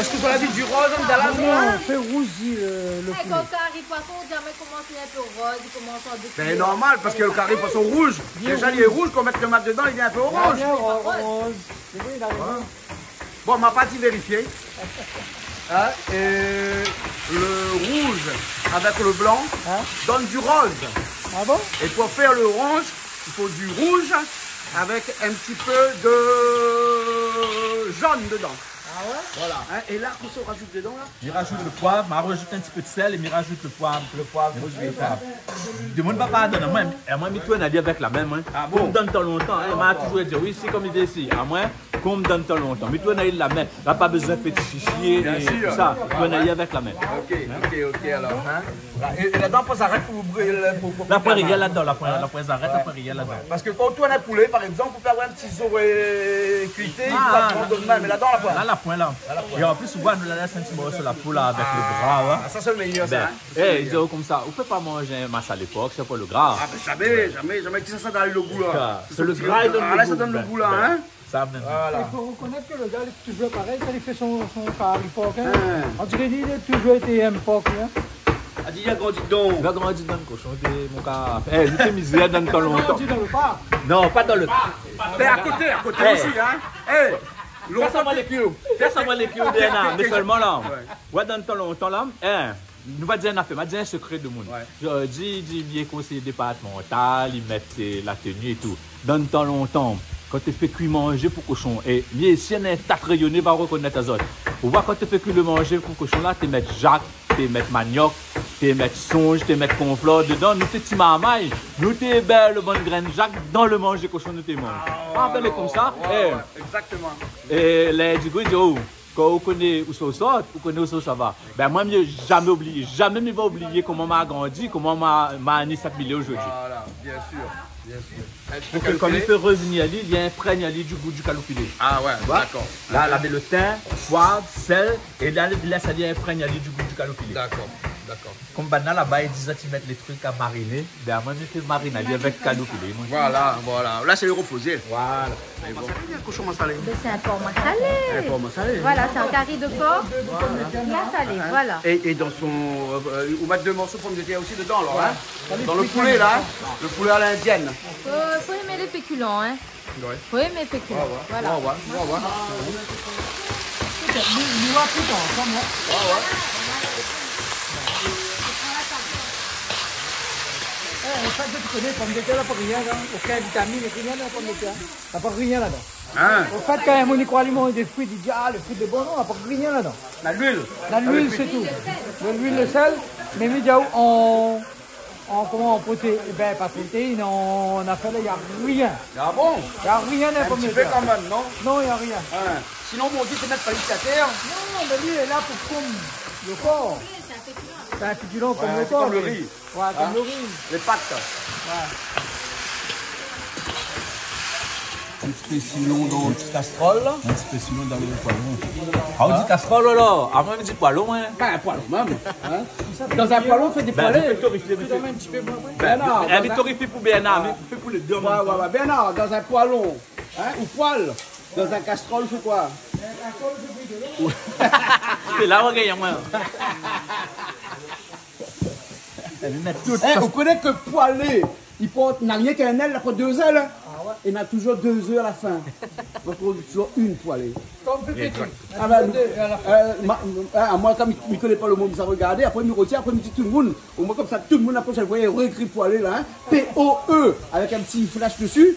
Èske zot la vi du roz, hein, dan la... Non, non, fé rouzi, euh, le poulet. Eh, kan kari poison, ou di, mé koman sé in pé roz, i komans an dé koulèr. Ben, normal, parske le kari poison rouz. Bien rouz. Déza, li lé rouz, kan ou mèt tomat dedan, li vien in pé oranz. Bien roz. Sé vré, li la rézon. Voilà. Bon, ma parti vérifié. Hein, et le rouge avec le blanc donne du rose. Ah bon ? Et pour faire le orange, il faut du rouge avec un petit peu de jaune dedans. Ah ouais ? Voilà. Hein, et là, kosa ou rajout dedan, la ? Mi rajout le poiv, ma rajout in ti pé de sèl é mi rajout le poiv. Le poiv. Demoun pa pardone amoin, amoin mi tourn ali avèk la min, moin. Ah bon ? Konm dan tan lontan, hein, ma touzour di, oui, si, konm li di isi. Amoin, konm dan tan lontan. Mi tourn ali la min. La pa bezoin fé ti shishé é tousa. Bien sûr. Tourn ali avèk la min. Ok, ok, ok, alors, hein. É, é ladan, apré, sa arèt pou, pou, pou... La poin rièl ladan, la poin, la poin arèt, la poin rièl ladan. Parske kan ou tourn in poulé, par égzanp, ou pé avoir in ti zo, euh, kuité, i pran de min, mé ladan, la poin. La, la poin, la. La, la poin. É an plis, ou voi, nou la lès in ti morso la po la, avèk le gra, la. Ah, sa, sé le méyèr, sa, hein. Ben, eh, i di konmsa, ou pé pa manz in masalé por san le gra. Ah, ben, zamé, zamé, zamé. Kisa sa donn le gou, la ? Sé le gra, li donn le gou. Ah, la, sa donn le gou, la, hein. Sa mèm. Voilà. I fo rekonèt ke le gars, li lé touzour parèy, kan li fé son, son kari por, hein. Hein. On diré li, li la touzour été in por, hein. A di, li la grandi dedan. Li la grandi dedan le koshon, té, mon gars. Eh, nou té mizèr dan tan lontan. Li la grandi dan le park. Non, pa dan le park. Mé a koté, a koté osi, hein. Eh, lontan, fé sa, moin lé kiou. Fé sa, moin lé kiou, Bernard, mé sèlman la. Ouais. Ouais, dan tan lontan la, hein. Nou va di in afèr, ma di in sekré demoun. Ouais. Zordi, di, li lé konséyé départemantal, li mèt, euh, la teni é tou. Dan tan lontan, kan té fé kui manzé pou koshon, é mi sir in ta de Rényoné va rekonèt azot. Ou voi, kan té fé kui le manzé pou koshon la, té mèt jak, té mèt maniok, té mèt sonz, té mèt konflor dedan. Nou té ti marmay, nou té bèr le bann grin jak dan le manzé koshon nou té manz. Ah, rapèl konmsa. Ouais, ouais, exactement. É lèr di gou, di, oh, Kan ou koné ousa ou sort, ou koné ousa ou sava. Ben, moin, mi zamé oublié, zamé mi va oublié koman ma grandi, koman ma, ma ni sak mi lé zordi. Voilà, bien sûr, bien sûr. Pou ke kan li fé revenir ali, li inprègn ali du gou du kaloupilé. Ah ouais, d'accord. La, lavé le tin, poiv, sèl, é la, lès ali inprègn ali du gou du kaloupilé. D'accord, d'accord. Konm banna laba, i di zot i mèt le trik a mariné, ben, moin, mi fé marine ali avèk kaloupilé, moin. Voilà, voilà. La, sé le repozé. Voilà. Mé bon. Masalé, bien, koshon masalé. Ben, sé in por masalé. In por masalé. Voilà, sé in kari de por masalé, voilà. É, é dan son, euh, ou mèt dé morso pomdetèr osi dedan, alor, hein ? Dan le poulé, la, hein ? Le poulé a l'indienne. Fo, fo èm le fékilan, hein. Ouais. Fo èm le fékilan. Ouais, ouais. Voilà. Ouais, ouais, ouais, ouais. Li, li va tout ansanm, hein. Ouais, ouais. Eh, sa, ou koné, pomdetèr, la pa rien, hein. Okin vitamine, rien dan pomdetèr. Na pa rien ladan. Hein ? An fèt, kan in moun i kroi li manz dé fri, li di, ah, le fri lé bon, non, na pa rien ladan. Na luil. Na luil, sé tou. Le luil, le sèl, mé mi di aou, an, an, koman, an proté-, ben, pa protéine, an afèr la, na rien. Ah bon ? Na rien dan pomdetèr. In ti pé kan mèm, non ? Non, na rien. Hein. Sinon, bon, ou di, sé mèt pa li atèr. Non, mé li lé la pou konm le por. Sé in fékilan konm le por, mé... Ouais, sé konm le ri. Ouais, konm le ri. Hein ? Les pâtes. Ouais. In ti pé silon dan le ti kastrol, la. In ti pé silon dan le poilon. Ah, ou di kastrol, la, la. Ah, moin, mi di poilon, hein. Ben, poilon mèm, hein. Dan in poilon, ou fé dé poilé. Ben, mi fé torifié, mi fé. Ben, non, eh, mi torifié pou Bernard, mi fé pou le dom. Ouais, ouais, ouais. Bernard, dan in poilon, hein, ou poil, dan in kastrol, ou fé koi ? Sé la ou gingn amoin. Eh, ou koné ke poilé, i port, na rienk in èl, la port dé zèl, hein. Ah ouais. É na touzour dé zèl a la fin. Donk, ou di touzour in poilé. Konm pépé. Ah ben, dé zèl a la fin. Euh, ma, ah, moin, konm mi, mi koné pa le mo, mi sa rogardé, apré mi rotien, apré mi di tout le moun. Omoin konmsa, tout le moun, la proshèn foi, i réékri poilé, la, hein. P O E, avèk in ti flèsh desi.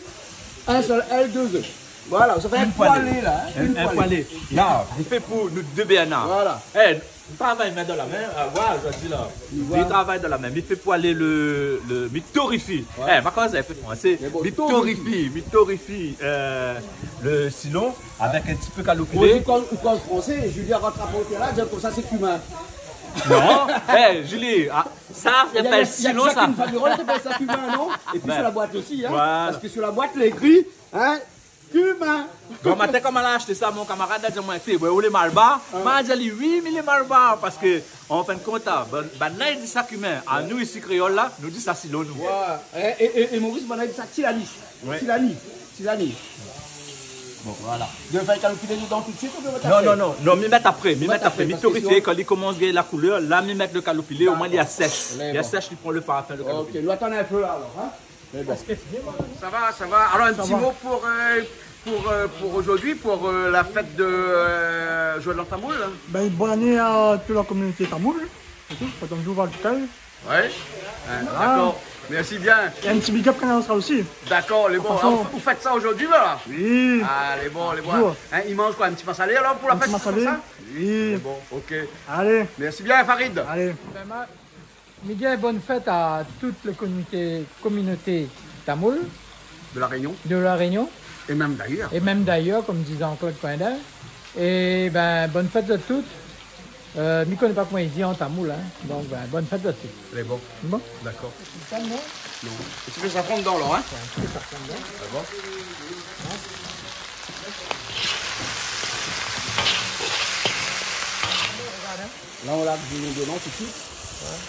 In sèl èl, dé zèl. Voilà, sa fé in poêlée la, hein, in poêlée. La, mi fé pou nou dé Bernard. Voilà. Eh, nou travay min dan la min, ah, voilà, sa di la. Mi travay dan la min. Mi fé poêlée le, le, mi torréfie. Ouais. Eh, ma koz in pé fransé. Mi torréfie, mi torréfie, euh, le silon avèk in ti pé kaloupilé. Ou di kan, ou kan fransé, Julie va rattrap aou la, di konmsa sé cumin. Non, eh, Julie, ah, sa i apèl silon sa. Jacqueline Fagerolles i apèl sa cumin, non ? Et puis sur la boîte aussi, hein, parce que sur la boîte, il est écrit, hein, cumin. Bon, matin, kan ma la ashté sa, mon kamarad la di amoin, té, oué, ou lé malbar ? Ma di ali, oui, mi lé malbar, parske, an fin de kont, ah, bann, banna i di sa cumin. Anou, isi, kréol la, nou di sa silon, nou. Ouais. É, é, é, é Maurice, banna i di sa tilani. Ouais. Tilani. Tilani. Bon, voilà. Ou vé fé kaloupilé dedan tout de suite ou ou vé mèt apré ? Non, non, non, non, mi mèt apré, mi mèt apré, mi torréfie, kan li komans gingn la koulèr, la, mi mèt le kaloupilé, omoin, li asèsh. D'accord. Li asèsh, li pran le parfin, le kaloupilé. Ok, nou atann in pé la, alor, hein ? Mé bon. Sa va, sa va. Alors, un petit mot pour, euh, pour, euh, pour aujourd'hui, pour, euh, la fête de, euh, Joël Tamoul, hein. Ben, bonne année à toute la communauté tamoul, c'est tout. Faut toujours voir le tel. Ouais. Hein, d'accord. Merci bien. Et un petit big up Kanal Austral aussi. D'accord, les bons. En passant. Ah, vous, vous faites ça aujourd'hui, là ? Oui. Ah, les bons, les bons. Toujours. Hein, ils mangent quoi, un petit massalé, alors, pour la fête, c'est ça ? Un petit massalé. Oui. Les bons, ok. Allez. Merci bien, Farid. Allez. Mi di bonne fête à toute la communauté, communauté tamoul. De La Réunion. De La Réunion. Et même d'ailleurs. Et même d'ailleurs, comme dit Jean-Claude Coindin. Et ben, bonne fête à toutes. Euh, mi koné pa koman i di an tamoul, hein. Donc, ben, bonne fête à toutes. Lé bon. Bon. D'accord. Sa, non ? Non. Et tu fais ça fondre dans l'eau, hein ? Ouais, un petit peu ça fond dedans. D'accord. Regarde, hein. La, ou la di nou dedan tout de suite. Ouais.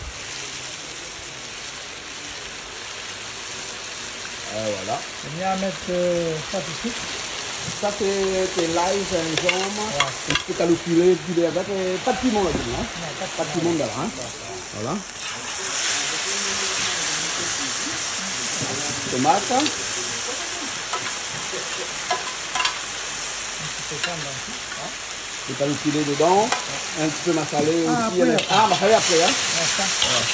Et voilà. Ou bien mèt, euh, sa tout de suite. Sa, sé, sé lay, zinzanm, ouais, in ti pé kaloupilé, pi avèk, euh, pa de piman la dedan, hein. Non, pa de piman. Pa de piman dedan, hein. Ouais, ouais. Voilà. Tomat, hein. Un petit peu ça, là, aussi, hein. Sé pa lo filé dedan, in ti pé masalé osi, apré, hein. Ah, masalé apré, hein. Ouais, sa. Voilà.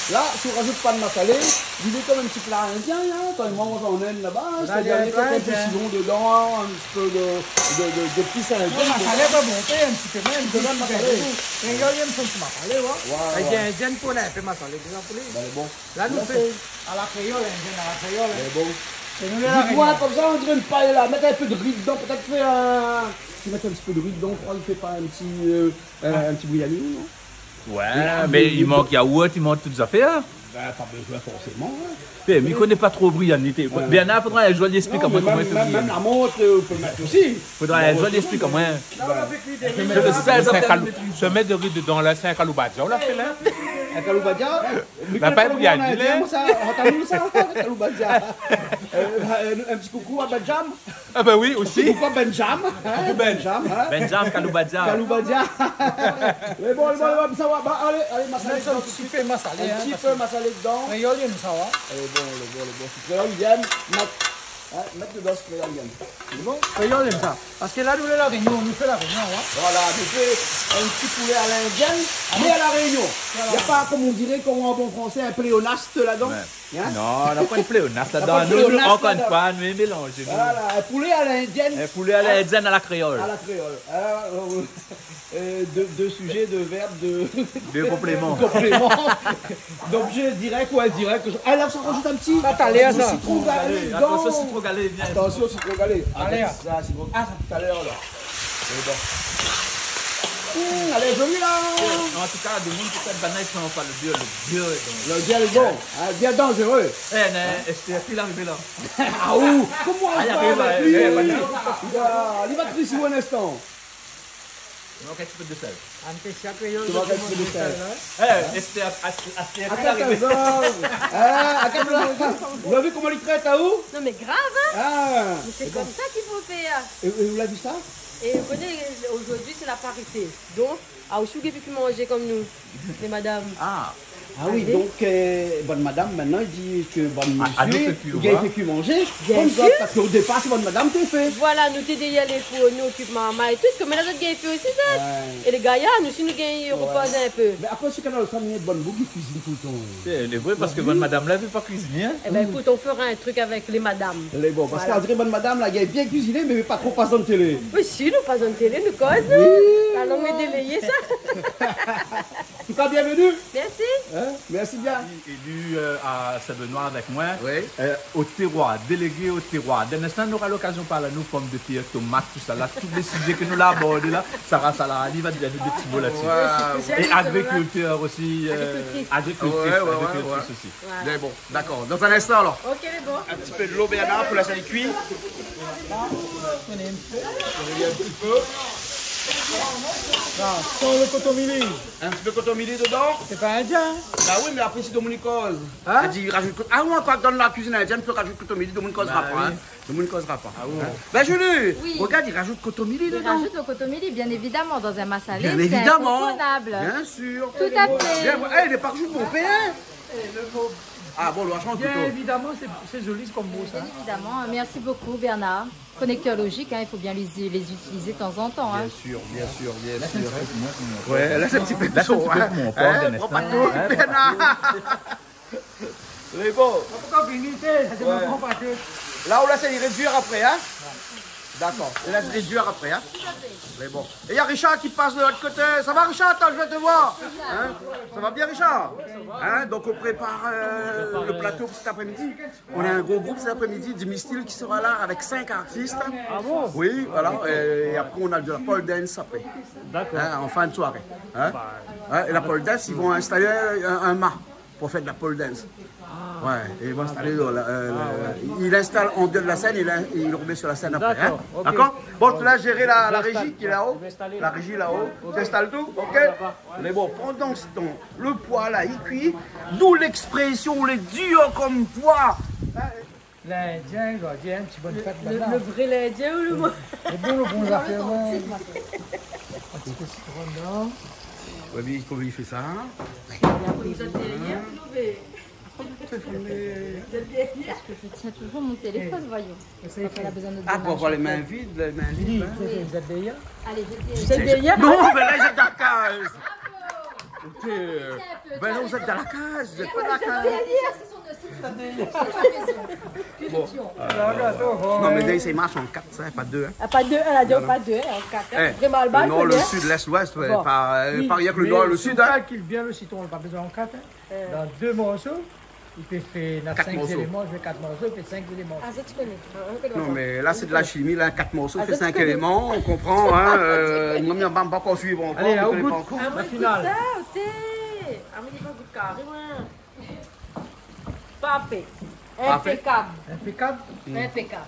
La, si ou razout pa de masalé, li lé konm in ti pla indien, hein, kan i manz an Inde laba, sétadir néna in pé silon dedan, in ti pé de, de, de, de zépis indien dedan. Non, masalé, pa bon, in ti pé mèm, in ti pé mèm masalé. Mé i yèm son ti masalé, ouais. Ouais, ouais. Indien, indien, pou in pé masalé dedan pou li. Ben, bon. La, nou fé a la kréol, hein, bien a la kréol, hein. Mé bon. Sé nou, la Rényon. Dites-moi, comme ça, on dirait une paella. Mèt in pé de ri dedan, pétèt fé in, si mèt in ti pé de ri dedan, ou kroi i fé pa in ti, euh, in, in ti briani, non ? Ouais, mé i mank yaourt, i mank tout zafèr. Ben, pa bezoin forséman, hein. Mé mi koné pa tro briani, té. Bernard, fodra in zour li ésplik amoin koman i fé briani. Non, mé mèm, mèm, mèm la mont, euh, ou pé mèt osi. Fodra in zour li ésplik amoin. Sé in kalou-, sé in mèt de ri dedan la, sé in kaloubadia ou la fé la. In kaloubadia ? Mé pa koman i di, hein. Sa, an tamoul sa, kaloubadia. Euh, euh, in ti koukou a Benjam. Ah ben oui, osi. In ti koukou a Benjam, hein. Koukou Ben. Benjam, hein. Benjam, kaloubadia. Kaloubadia. Mé bon, mé bon, mé bon, sa va, ba, alé, alé, masalé dedan tout de suite. In ti pé masalé, hein, in ti pé masalé dedan. Kréol i yèm sa, hein. Lé bon, lé bon, lé bon. Kréol i yèm, mèt Hein, mèt dedan, sé kréol i yèm. Sé bon ? Kréol i yèm sa. Parske la, nou lé La Rényon, nou fé La Rényon, hein. Voilà, nou fé in ti poulé a l'indienne, mé a La Rényon. Voilà. Na pa, konm i di, konm an bon fransé, in pléonasme ladan. Ouais. Hein ? Non, na pa in pléonasme ladan. Na pa in pléonasme ladan. Nou, nou, ankor in foi, nou mélanz, nou. Voilà, in poulé a l'indienne. In poulé a l'indienne, a la kréol. A la kréol. Hein, euh, Euh, de, de sujet, de verbe, de... De complément. De complément. D'objet direct ou indirect. Ah, la, sa razout in ti, sa, talèr, sa. Sitron galé dedan. Attention, sitron galé, bien. Attention, sitron galé. Alé, ah, sa, sitron. Ah, sa, talèr, la. Mé bon. Hmm, lé zoli, la. An tou ka, demoun pétèt banna i san pa lo bièr, lo bièr lé bon. Lo bièr lé bon. Hein, bièr danzéré. Eh, non, èské li arivé la ? Ah, ou, koman ou parl avèk li ? Li va krisi in instan. I mank in ti pé de sèl. An té sak kréol, i mank in ti pé de sèl, hein. Eh, èské, èské, èské, ah, atann, atann. Ah, atann, atann. Ou la vi koman li trèt aou ? Non, mé grav, hein. Ah, mé sé konmsa k'i fo fèr. É, é ou la vi sa ? É ou koné, aujourd'hui, c'est la parité. Donk, ah, ou si ou gingn pi manzé konm nou, lé madam. Ah. Ah oui, donk, euh, bann madam, mintnan, i di ke bann mésyé, i gingn fé kui manzé. Bien sir. Konmsa, parske o dépar, sé bann madam té fé. Voilà, nou té dèyèr lé four, nou okip marmay é tout, konm la zot i gingn fé osi sa. Ouais. É lé gayar, nou osi nou gingn ropoz in pé. Mé apré, si Kanal Austral, néna bann boug i kuizine toultan. Sé, lé vré, parske bann madam la i vé pa kuiziné, hein. Eh ben, écoute, on fera un truc avec les madames. Lé bon, parske, voilà, on diré bann madam la i gingn bien kuiziné, mé pa tro pas dann télé. Mé si, nou pas dann télé, nou koz, nou. Oui. La lang lé déléyé, sa. En tout cas, bienvenue. Merci. Hein ? Merci bien. Élu, euh, à Saint-Benoît avec moi, oui, euh, au terroir, délégué au terroir. Dans un instant, on aura l'occasion de parler à nos pommes de terre, tomates, tout ça là, tous les sujets que nous avons abordés là. Sarah Salahani va dire des petits mots là-dessus. Waouh. Et agriculteur aussi, euh, agricultrice. Agricultrice, ouais, ouais, agricultrice aussi. Voilà. Bien, bon, d'accord. Dans un instant alors. Ok, bon. Un petit peu de l'eau, Bernard, pour laisser cuire. Ah, sans le kotomili. Un petit peu kotomili dedans. C'est pas indien, hein ? Bah oui, mais après, si tout le monde y cause. Hein ? Elle dit, il rajoute kot-, ah ouais, quand dans la cuisine indienne, tu rajoutes kotomili, tout le monde causera pas, hein. Tout le monde causera pas. Ah ouais. Hein ? Ben, Julie, regarde, il rajoute kotomili dedans. Il rajoute le kotomili, bien évidemment, dans un massalé, c'est incontournable. Bien sûr. Tout à fait. Bien, ouais, eh, il est pas toujours mon père. Ah bon, le hachement, bien évidemment, c'est, c'est joli comme mot, ça. Bien évidemment. Merci beaucoup, Bernard. Connecteurs logiques, hein, il faut bien les, les utiliser de temps en temps, hein. Bien sûr, bien sûr, bien sûr. Là, c'est un petit peu, ouais, là, c'est un petit peu chaud, hein. Là, c'est un petit peu comme on parle, hein, n'est-ce pas ? Hein, prends pas tout, hein, Bernard. Mais bon. En tout cas, vérité, ça, c'est mon grand pâté. Là, on laisse réduire après, hein ? D'accord. On laisse réduire après, hein ? Mais bon. Et il y a Richard qui passe de l'autre côté. Ça va, Richard ? Attends, je vais te voir. Hein ? Ça va bien, Richard ? Hein ? Donc, on prépare, euh, le plateau pour cet après-midi. On a un gros groupe cet après-midi, Dimistil, qui sera là avec cinq artistes. Ah bon ? Oui, voilà. Et, et après, on a de la pole dance après. D'accord. Hein, en fin de soirée. Hein ? Bah, hein, et la pole dance, ils vont installer un, un mât pour faire de la pole dance. Ah. Ouais, et ils vont installer dans la, euh, il installe en dehors de la scène, il, il remet sur la scène après. Hein ? D'accord, ok. D'accord ? Bon, je te laisse gérer la, la régie qui est là-haut. La régie là-haut. Tu installes tout, ok ? Mais bon, pendant ce temps, le pois là, il cuit, d'où l'expression, le dur comme pois. L'Indien, je dois dire, un petit bonne fête, le, le vrai l'Indien ou le mo-, le bon, le bon affaire, ouais. Un petit peu de citron dedans. Ouais, mais comment il fait ça, hein ? Parce que je tiens toujours mon téléphone, voyons. Quand on a besoin de... Ah, pour avoir les mains vides, les mains libres, hein. Oui. Vous êtes derrière ? Allez, je dis... Vous êtes derrière ? Non, mais là, vous êtes dans la case. Ok. Ben non, vous êtes dans la case, vous êtes pas dans la case. Derrière, c'est son... Bon. Non, mais là, c'est marche en quatre, ça, pas deux, hein. Ah, pas deux, elle a dit pas deux, hein, en quatre, hein. Eh, vraiment, le nord, le sud, l'est, l'ouest, ouais, pas, euh, pas rien que le nord, le sud, hein. Mais surtout qu'il vient le citron, on n'a pas besoin en quatre, hein. Dans deux morceaux, il peut faire, il y a cinq éléments, je fais quatre morceaux, il fait cinq éléments. Ah, ça, tu connais. Ah, on connaît pas. Non, mais là, c'est de la chimie, là, quatre morceaux, il fait cinq éléments, on comprend, hein, euh, moi, on va pas encore suivre encore, on connaît pas encore. Allez, au bout, la finale. Ah, moi, j'écoute ça, ok. Ah, moi, il va goûter carré, moi. Parfait. Parfait. Impeccable. Impeccable. Mm. Impeccable.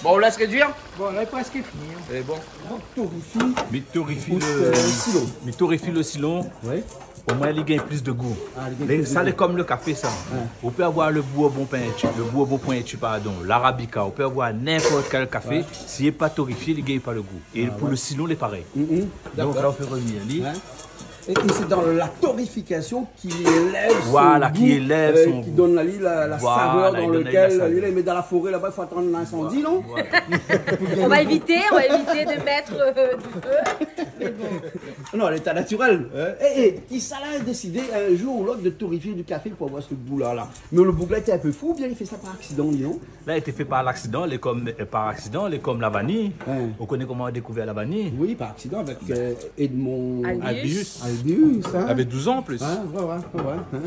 Bon, on laisse réduire ? Bon, là, il est presque fini, hein. C'est bon. Mi torréfie le, mi torréfie le silon. Oui. Omoin li gingn plis de gou. Ah, li gingn plis de gou. Sa lé kom le kafé, sa. Ouais. Ou pé avoir le bourbon pointu, le bourbon pointu, pardon, l'arabica, ou pé avoir ninport kèl kafé, si li lé pa torréfié, li gingn pa le gou. É pou le silon, lé parèy. Mm, mm. Donk la, ou fé revenir li. Ouais. Et, et c'est dans la torréfication qu'il élève son goût, euh, qui donne à lui la, la saveur dans lequel, euh, il met dans la forêt là-bas, il faut attendre l'incendie, non ? Voilà. On va éviter, on va éviter de mettre, euh, du feu. Mais bon. Non, l'état naturel, hein. Et, et, kisa la désidé un jour ou l'ot de torréfié du kafé pou avoir se gou-la, la ? Mé le boug-la lété in pé fou, oubien li fé sa par aksidan, li, non ? La, lété fé par laksidan, lé kom, euh, par aksidan, lé kom la vaniy. Hein. Ou koné koman la dékouvèr la vaniy ? Oui, par aksidan, avèk, euh, Edmond Albius. Albius, hein. Lavé douz an, an plis. Hein, ouais, ouais, ouais, ouais, hein.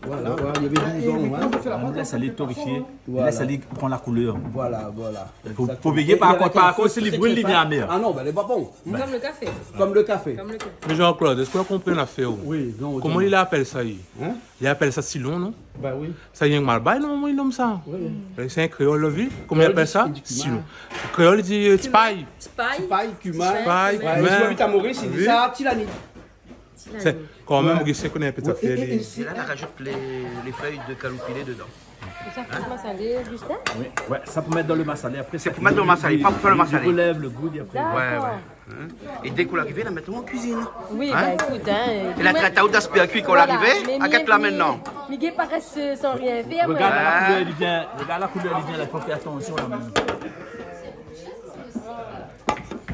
Voilà, ouais, li lavé douz an, ouais. Voilà, nou lès ali torréfié, nou lès ali pran la koulèr. Voilà, voilà. Fo, fo véyé, par kont, par kont, si li bril, li vien amèr. Ah non, ben, lé pa bon. Kom le kafé. Kom le kafé. Kom le kafé. Mé Jean-Claude, èske ou la konpri in afèr, ou ? Oui, non, koman li apèl sa, li ? Hein ? Li apèl sa silon, non ? Ben oui. Sa, li lé mal bay, non, li nonm sa. Oui. Euh, sé in kréol, la vi. Koman li apèl sa ? Silon. Kréol i di, euh, tipay. Tipay. Tipay, kimin. Tipay, kimin. Ouais, mé si ou abit a Moris, i di sa tilani. Sé kan mèm, ou koné, pétèt. Oui, é, é, é sé la, la rajout lé, lé fèy de kaloupilé dedan. É sa, fo masalé, Justin ? Oui, ouais, sa pou mèt dan le masalé apré. Sé pou mèt dan le masalé, pa pou fé le masalé. Li relèv le gou, li, apré. Dakor. Ouais, ouais. Hein ? É dèk ou la arivé, la mèt aou an kuizine. Oui, bin, ékout, hein, é la, mé, la, ta ou daspé a kui kan ou la arivé, mé, mé, akèt la mé, mintnan. Mé, mé, mé pa rès, euh, san rien fèr, moin. Regard la koulèr, li vien, regard la koulèr, li vien, la, fo fé atansion, la, mèm.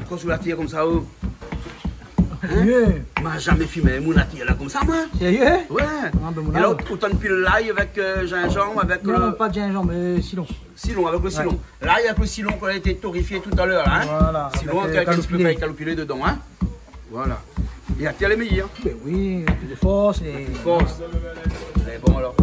Kan ou la tir konmsa, oh. Hein ? Ma zamé fimé in moun la tir la konmsa, moin. Sérieux ? Ouais. Ah, bin, é la, ou, ou tann pil lay avèk, euh, zinzanm, avèk, non, euh, pa de zinzanm, euh, silon. Silon, avèk le silon. Ouais. Lay avèk le silon kan la été toréfié talèr, hein. Voilà, silon avèk, euh, avèk in ti pé kaloupilé. Fèy kaloupilé dedan, hein. Voilà. É atir lé méyèr. Bin oui, pli de fors, é pli de fors. Lé bon, alor.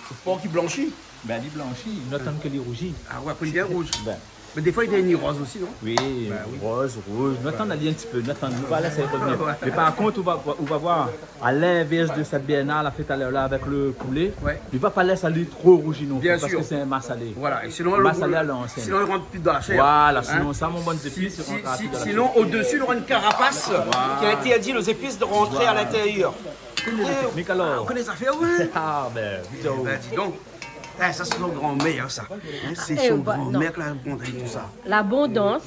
Le por ki blanshi. Bin, li blanshi, nou atann ke li rouzi. Ah ouais, apré li vien rouz. Bin. Mé défoi, li vien roz osi, non ? Oui, bin oui. Roz, rouz. Nou atann ali in ti pé, nou atann, nou va lès ali revnir. Ouais. Mé par kont, ou va, ou va voir, a l'invèrs de sak Bernard la fé talèr la avèk le poulé, ouais, li va pa lès ali tro rouzi non pli, bien sûr, parske sé in masalé. Voilà, é sinon, le, masalé a l'ansièn, sinon, li rant pi dan la shèr. Voilà, hein ? Sinon sa, mon bann zépis, si, i rant pi dan la shèr. Si, sinon, o-desi, nou nora in karapas, voilà, ki intèrdi lé zépis de rantr a l'intérieur. Voilà. Ou koné lé teknik, alor ? Ah, ou koné zafèr, ouais. Ah, bin, di donk. Eh bin, di donk. Eh, sa sé son granmèr, sa. Hein, sé son granmèr ki la invant tout sa. Ah, eh, bah, non. L'abondance,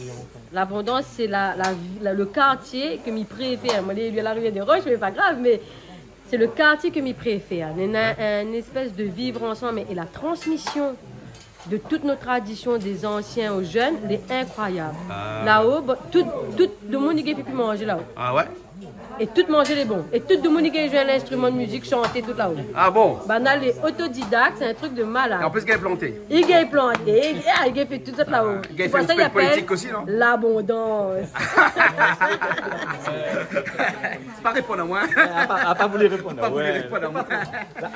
l'abondance, sé la, la, la, le kartié ke mi préfèr. Moin, lé, lé la Rivière des Roches, mé pa grav, mé sé le kartié ke mi préfèr. Néna in, in éspès de vivre ensemble é la transmission de tout nout tradision dé zansien o jenn, lé inkroiyab. Ah. Lao, bon, tout, tout demoun i gingn fé pi manzé lao. Ah ouais ? É tout manzé lé bon. É tout demoun i gingn zoué in instriman de mizik, shanté tout lao. Ah bon ? Banna lé otodidak, sé in trik de malad. É an plis, i gingn planté. I gingn planté, i, ah, i gingn fé tout sa lao. Ah, i gingn fé in ti pé de politik osi, non ? Sé pou sa i apèl l'abondance. Pa réponn amoin. Ouais, a pa, a pa voulu réponn. Pa voulu réponn amoin. La,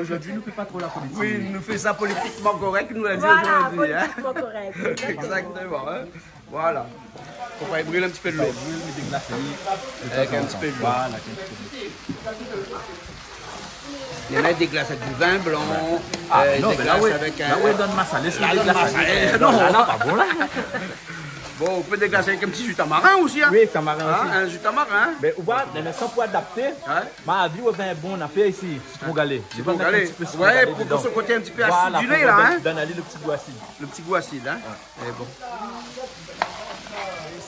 zordi nou fé pa tro la politik. Oui, nou fé sa politikman korèk, nou la di zordi, hein. Voilà, politikman korèk. Exactement, hein. Voilà. Fo pa i bril in ti pé dolo. Fo pa i bril, mé déglas ali. Avèk in ti pé dolo. Voilà, avèk in ti pé dolo. Néna i déglas avèk du vin blan, euh, i déglas avèk in, ah non, mé la, ouais, la, ouais, dan le masalé, sé la, déglas avèk, euh, non, la, la, pa bon, la. Bon, ou pé déglasé avèk in ti ju tamarin osi, hein. Oui, tamarin osi. Hein, in ju tamarin, hein. Mé ou voi, dan le sans pou adapté, ouais, ma vi ou vin bon, nou la fé isi, sitron galé. Sitron galé. Ou va mèt in ti pé sitron galé dedan. Ouais, pou ke se koté in ti pé asidilé, la, hein. Voilà, pou donn ali le ti gou asid. Le ti gou asid, hein. Ouais. É bon. É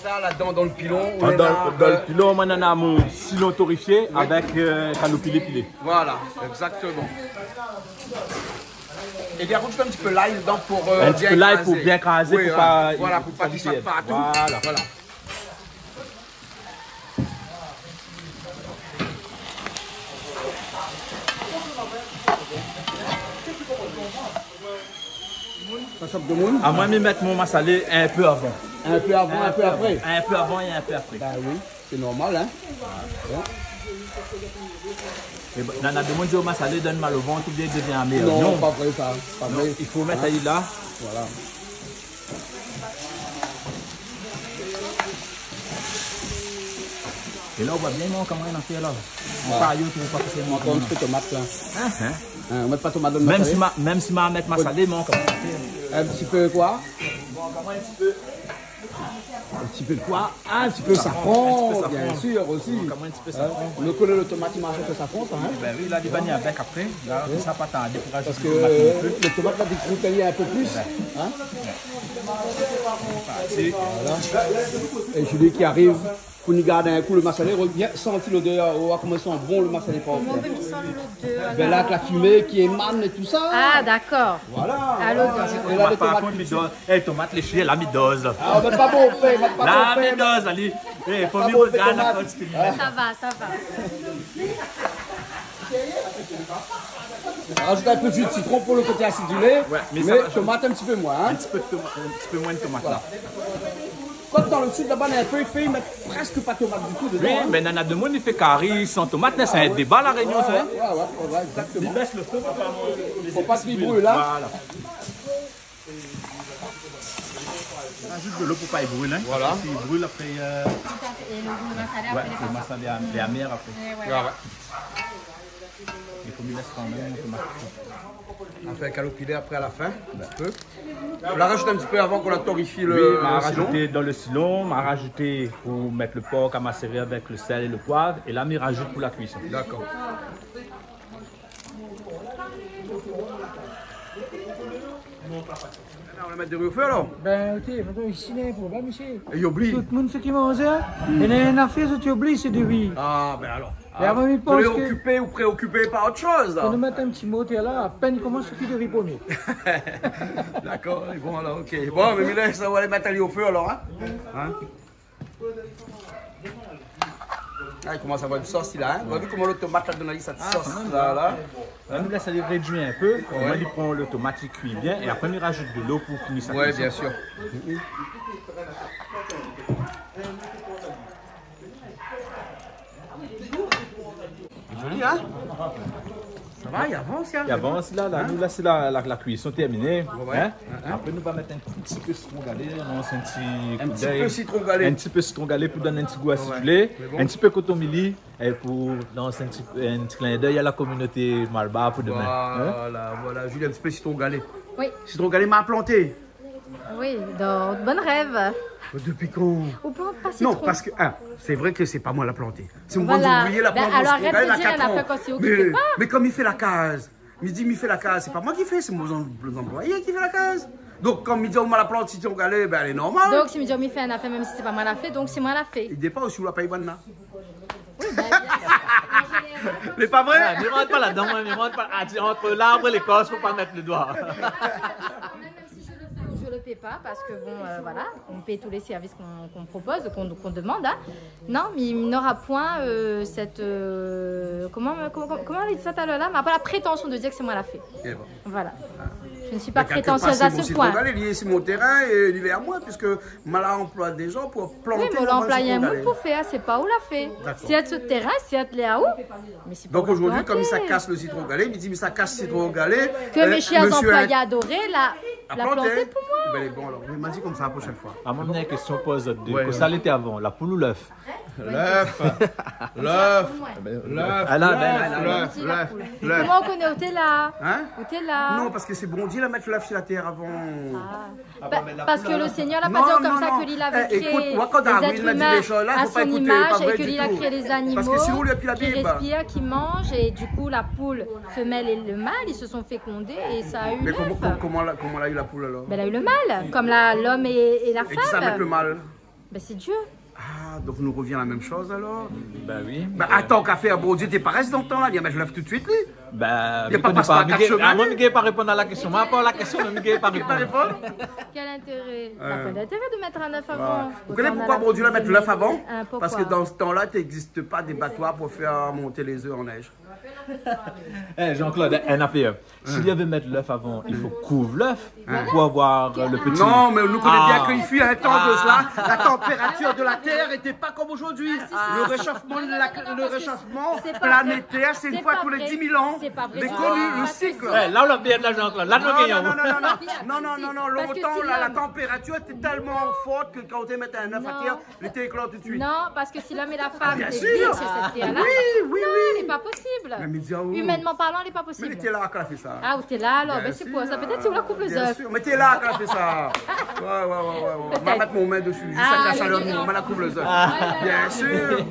sa, ladan, dan le pilon, ou néna, dan le pilon, moin néna mon silon toréfié avèk, euh, kaloupilé pilé. Voilà, exactement. É bien, rajout in ti pé lay dedan pou, euh, in ti pé lay pou bien krazé, oui, pou pa, voilà, pou pa ke li sot partou. Voilà. Voilà. Sa shop demoun. Ah, moin, mi mèt mon masalé in pé avan. In pé avan, in pé apré. In pé avan é in pé apré. Bin oui, sé normal, hein. Bon. É bin, néna demoun i di o masalé i donn mal o vant oubien i devien amèr. Non, pa vré sa, pa vré. Non, i fo mèt ali la. Voilà. É la, ou voi bien, moin, koman i fé la. Ah. Pa yo, ou pa fé, moin, ankor in ti pé tomat la. Hein, hein. Hein, ou mèt pa tomat dan le masalé ? Mèm si ma, mèm si ma mèt masalé, moin, koman i fé. In ti pé koi ? Bon, koman in ti pé ? In ti pé koi ? In ti pé safran, in ti pé safran, bien sûr, osi. Koman in ti pé safran ? Hein ? Nou koné le tomat i marsh avèk le safran, sa, hein ? Bin oui, la, li va ni avèk apré. La, sa pa tardé pou rajout le tomat non pli. Parske le tomat la dégrout ali in pé plis, hein ? Ouais. Voilà. É Julie ki ariv pou nou gard in kou le masalé, rogard, santi lodèr, oh, koman i san bon le masalé, pa vré. Koman i san lodèr la ? Bin la, avèk la fimé ki émane é tout sa. Ah, dakor. Voilà, voilà. Ah, lodèr. É la, le tomat, par kont, mi doz. Eh, tomat lé shé, la, mi doz. Ah, mé pa bon fé, mé pa bon fé. La, mi doz, ali. Eh, fo mi rogard la kantité. Sa va, sa va. Rajout in pé de ju de sitron pou le koté asidilé, ouais, mé sa va, tomat in ti pé moin, hein. In ti pé de toma-, in ti pé moin de tomat, voilà, la. Koméla, dan le sid laba, néna in pé, i fé, i mèt prèsk pa tomat ditou dedan, hein. Oui, mé néna demoun i fé kari san tomat, la, sé in déba La Rényon, sa, hein. Ouais, ouais, ouais, ouais, exactement. Li bès le fé pou pa, fo pa ke li bril, hein. Voilà. Rajout dolo pou pa i bril, hein. Voilà. Parske si i bril apré, euh, é le, le masalé, ouais, apré, lé pa sa. Le masalé lé amèr apré. Ouais, ouais. Ouais, ouais. É Mi lès kan mèm, nou fé ma... Nou fé kaloupilé apré a la fin, in ti pé. Ou la rajout in ti pé avan k'ou la torifié le, oui, ma la rajouté dan le silon, ma la rajouté pou mèt le por a maséré avèk le sèl é le poiv, é la mi rajout pou la kuison. Dakor. La, ou la mèt dori o fé alor ? Bin, oté, mintnan isi, néna in problèm isi. É i oubli. Tout moun fé ki manzé, in ? Mm. É néna in afèr, zot i oubli, sé dori. Ah, bin alor. É avan, mi pans ke okipé ou préokipé par ot shoz la. Fo nou mèt in ti mo, té la, apèn i komans, fo ki dori pou nou. Dakor, bon alor, OK. Bon, mé, mé la, sa va alé mèt ali o fé alor, in ? In ? Ah, i komans avoir in sos la, in ? Ou la vi koman lo tomat la donn ali sèt sos la, la ? La, nou lès ali rédui in pé. Ouais. Koman li pran lo tomat, li kui bien, é apré, nou rajout de lo pou fini sa kuison. Ouais, bien sûr. Zoli, in ? Sa va, i avans, in ? I avans la, la, nou la, sé la, la, la kuison tèrminé, in ? Ouais, ouais. Apré, nou va mèt in ti pé sitron galé, non, sé in ti... In ti pé sitron galé. In ti pé sitron galé pou donn in ti gou asidulé, ouais, mé bon, in ti pé koton mili, é pou lansé in ti, in ti klin d'èy a la kominoté malbar pou domin, in ? Voilà, voilà, Julie, in ti pé sitron galé. Oui. Sitron galé, ma planté. Oui, dan Bon Rêve. Dopi kan ? Ou pé pa... Non, sitron. Parske, in, sé vré ke sé pa moin la planté. Sé mon ouvrié la planté. Voilà. Bin alor, arèt de dir, la fé kan sé ou ki fé pa. Mé, mé kom li fé la kaz, mi di, mi fé la kaz, sé pa moin ki fé, sé mon zanployé ki fé la kaz. Donk, kan mi di, oh, moin la plant sitron galé, bin, lé normal. Donk, si mi di, oh, mi fé in afèr, mèm si sé pa moin la fé, donk sé moin la fé. I dépan osi ou la pèy bann la. Oui, bin, bien sûr. An zénéral. Mé pa vré ? Ah, mi rant pa ladan, moin, mi rant pa. Ah, tu, entre l'arbre et l'écorce, fo pa mèt le doi. Mèm, mèm si je le fais ou je le paie pas, parce que bon, euh, voilà, on paie tous les services qu'on, qu'on propose, qu'on, qu'on demande, hein. Non, mais il n'aura point, euh, cette, euh, comment, comment, comment on a dit ça tout à l'heure là ? Mais pas la prétention de dire que c'est moi la fait. É bon. Voilà. Je ne suis pas prétentieuse à ce point. Mé kèlke par, sé mon sitron galé, li lé si mon térin é li lé amoin, puiske ma la anploi dé zan pou plant mon sitron galé. Oui, mé ou la anploi in moun pou fé, sé pa ou la fé. Dakor. Si èl, se térin, si èl lé aou, mé sé pa ou la planté. Donk zordi, kom sa kas le sitron galé, mi di, mé sa kas sitron galé, ke, euh, mé shèr anployé adoré la, la planté pou moin. Bin, lé bon alor. Mé ma di konmsa la proshèn foi. Ah, moin, mi néna in késtion pou zot dé. Ouais, ouais. Kosa lété avan, la poul ou lèf ? Lèf. Lèf. Lèf. Ah, la, la, la, la. Lèf, lèf, lèf. Koman ou koné ou té la ? Hein ? Ou té la ? Non, parske sé Bondié la mèt lèf si la tèr avan. Ah. Ah, bon, mé la poul, parske le Seigneur la pa di konmsa ke li lavé kréé les êtres humains à son image et que li la kréé les animaux qui respirent, qui mangent, et du coup la poule femelle et le mâle, ils se sont fécondés et ça a eu l'œuf. Non, non, non. Eh, écoute, ou racontes des bêtises. Mé koman, koman, koman la, koman la u la poul alor ? Bin, la u le mal, kom la, l'homme et, et la femme. É kisa la mèt le mal ? Bin, sé Dieu. Ah, donk nou revien a la mèm shoz alor ? Bin oui. Bin, atann, ka fé, Bondié té pa rès dan tan la, li la mèt lèf tout suit, li. Bin, mi koné pa. Li la pa pas par kat shemin, li. Ah, moin, mi gingn pa réponn a la késtion. Moin, pa la késtion, mé mi gingn pa réponn. Kèl intéré ? Na pa d'intéré de mèt in lèf avan. Voilà. Ou koné poukoi Bondié la mèt lèf avan ? Hein, pourquoi ? Parske dan se tan la, té égzis pa dé batoir pou fé mont lé zèf an nèj. Eh, Jean-Claude, in afèr. Si li lavé mèt lèf avan, i fo kouv lèf pou avoir, euh, le petit. Non, mé nou koné bien ke i fut un temps de cela, la température de la Terre était pas comme aujourd'hui. Ah, si, si, si. Le réchauffement de la, le réchauffement planétaire, c'est une fois tous les dix mille ans. Mé konmsa, sé pa vré. Mé konmsa, le cycle. Eh, la, ou la bien la, Jean-Claude. La, nou gingn. Non, non, non, non, non. Non, non, non, non. Lontan la, la température était tellement forte que kan ou té mèt in lèf atèr, li té éklor tout suit. Non, parske si l'homme et la femme té viv sur cette terre-là, non, lé pa posib. Ah, bien sûr. Oui, oui, oui. Mé mi di aou. Humainement parlant, lé pa posib. Mé li té la kan la fé sa. Ah, ou té la alor, bin sé pou sa. Pétèt si ou la kouv le zèf. Bien sûr. Mé té la kan la fé sa. Ouais, ouais, ouais, ouais, ouais. Pétèt. Ma mèt mon min dési, zis avèk la shalèr, ma la kouv le zèf. Ah. Bien sûr.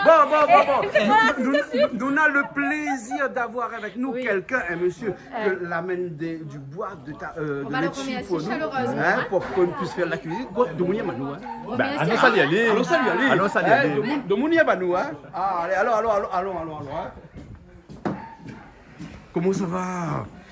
Bon, bon, bon, bon. Eh, voilà, c'est sûr. Nou, nou, nou na le plaisir d'avoir avec nous quelqu'un, un monsieur, ke la amenn dé, du bois de ta, euh, de Letchi pou nou, hein, pou ke nou puis fé la kuizine. Bon, domoun i yèm anou, hein. Bin, alon sali ali. Alon sali ali. Alon sali ali. Eh, domoun, domoun i yèm anou, hein. Ah, alé, alon, alon, hein. Koman sa va ?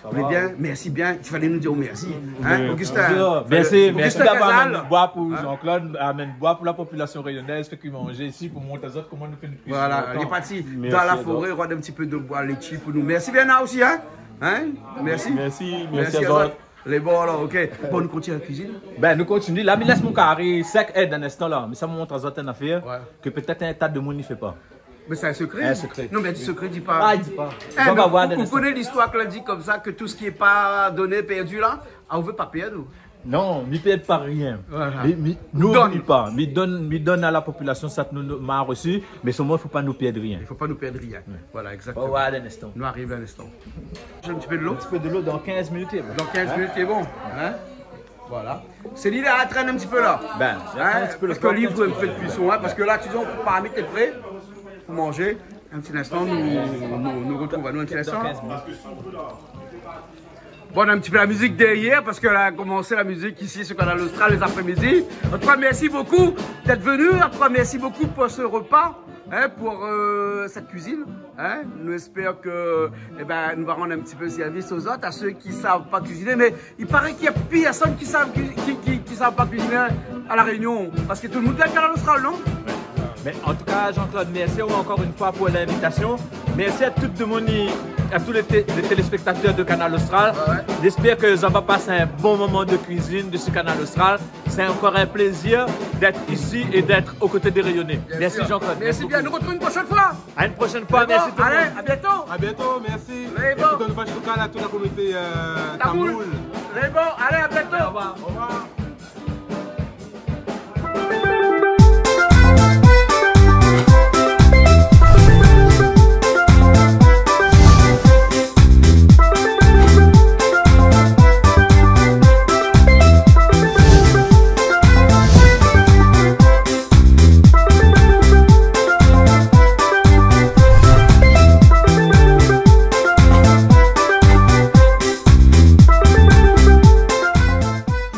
Sa va. Ou lé bien ? Mèrsi bien. I falé nou dir mèrsi, hein, Augustin. Mèrsi bien. Mèrsi, mèrsi d'avoir amenn boi pou Jean-Claude, amenn boi pou la popilasion rényonèz, fé ke manzé isi pou mont azot koman nou fé nout kuizine lontan. Voilà, li lé parti dan la foré, rod in ti pé de boi, létshi pou nou. Mèrsi bien, Ana, osi, hein. Hein ? Mèrsi. Mèrsi, mèrsi azot. Lé bon alor, OK. Bon, nou kontinié la kuizine. Bin, nou kontinié. La, mi lès mon kari sèk. Eh, dan in instan la, mi sa mont azot in afèr ke pétèt in ta de moun i fé pa. Mé sé in sekré. In sekré. Non, mé di sekré, di pa. Ah, di pa. Eh, mé ou koné listoir ke la di konmsa ke tout ce qui est pas donné est perdu la ? Ah, ou vé pa pèrd, ou ? Non, mi pèrd pa rien. Voilà. Mi, mi, nou oubli pa. Mi donn, mi donn a la popilasion sak nou, nou, ma resi, mé solman, fo pa nou pèrd rien. I fo pa nou pèrd rien. Ouais. Voilà, exactement. Bon, voilà, l'instant. Nou ariv a l'instan. J'ai un petit peu de l'eau. Un petit peu de l'eau dans quinze minutes, c'est bon. Dans quinze minutes, c'est bon. Hein ? Voilà. Céline, elle traîne un petit peu là. Hein ? Parce que là, tu donnes un petit peu de cuisson, hein, parce que là, tu dis, on peut pas mettre prêt pour manger. Un petit instant, nous, nous, nous retrouvons à nous un petit instant. Bon, on a un petit peu la musique derrière, parce qu'elle a commencé la musique ici sur Kanal Austral les après-midi. En tout cas, merci beaucoup d'être venu. En tout cas, merci beaucoup pour ce repas, hein, pour, euh, cette cuisine, hein. Nou espèr ke, eh ben, nou va rann in ti pé sèrvis aux autres, à ceux qui savent pas cuisiner. Mais il paraît qu'il y a personne qui savent cu-, qui, qui, qui savent pas cuisiner à La Réunion, parce que tout le monde vient à Kanal Austral, non ? Mé an tou ka, Jean-Claude, mèrsi aou ankor in foi pou l'invitasion. Mèrsi a tout le moun, a tous les té-, les téléspectateurs de Kanal Austral. Ouais, ouais. J'espère que ça va passer un bon moment de cuisine dessus Kanal Austral. C'est encore un plaisir d'être ici et d'être aux côtés des Réunionnais. Bien sûr. Merci, Jean-Claude. Merci beaucoup. Merci bien. Nous retrouvons une prochaine fois. À une prochaine fois. Merci tout le monde. Allez, à bientôt. À bientôt, merci. Et puis, donn in big up à toute la communauté, euh, tamoul. Tamoul. Allez, à bientôt. Au revoir. Au revoir.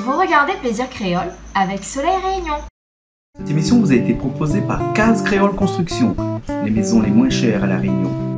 Vous regardez Plaisir Créole avec Soleil Réunion. Cette émission vous a été proposée par Case Créole Construction, les maisons les moins chères à La Réunion.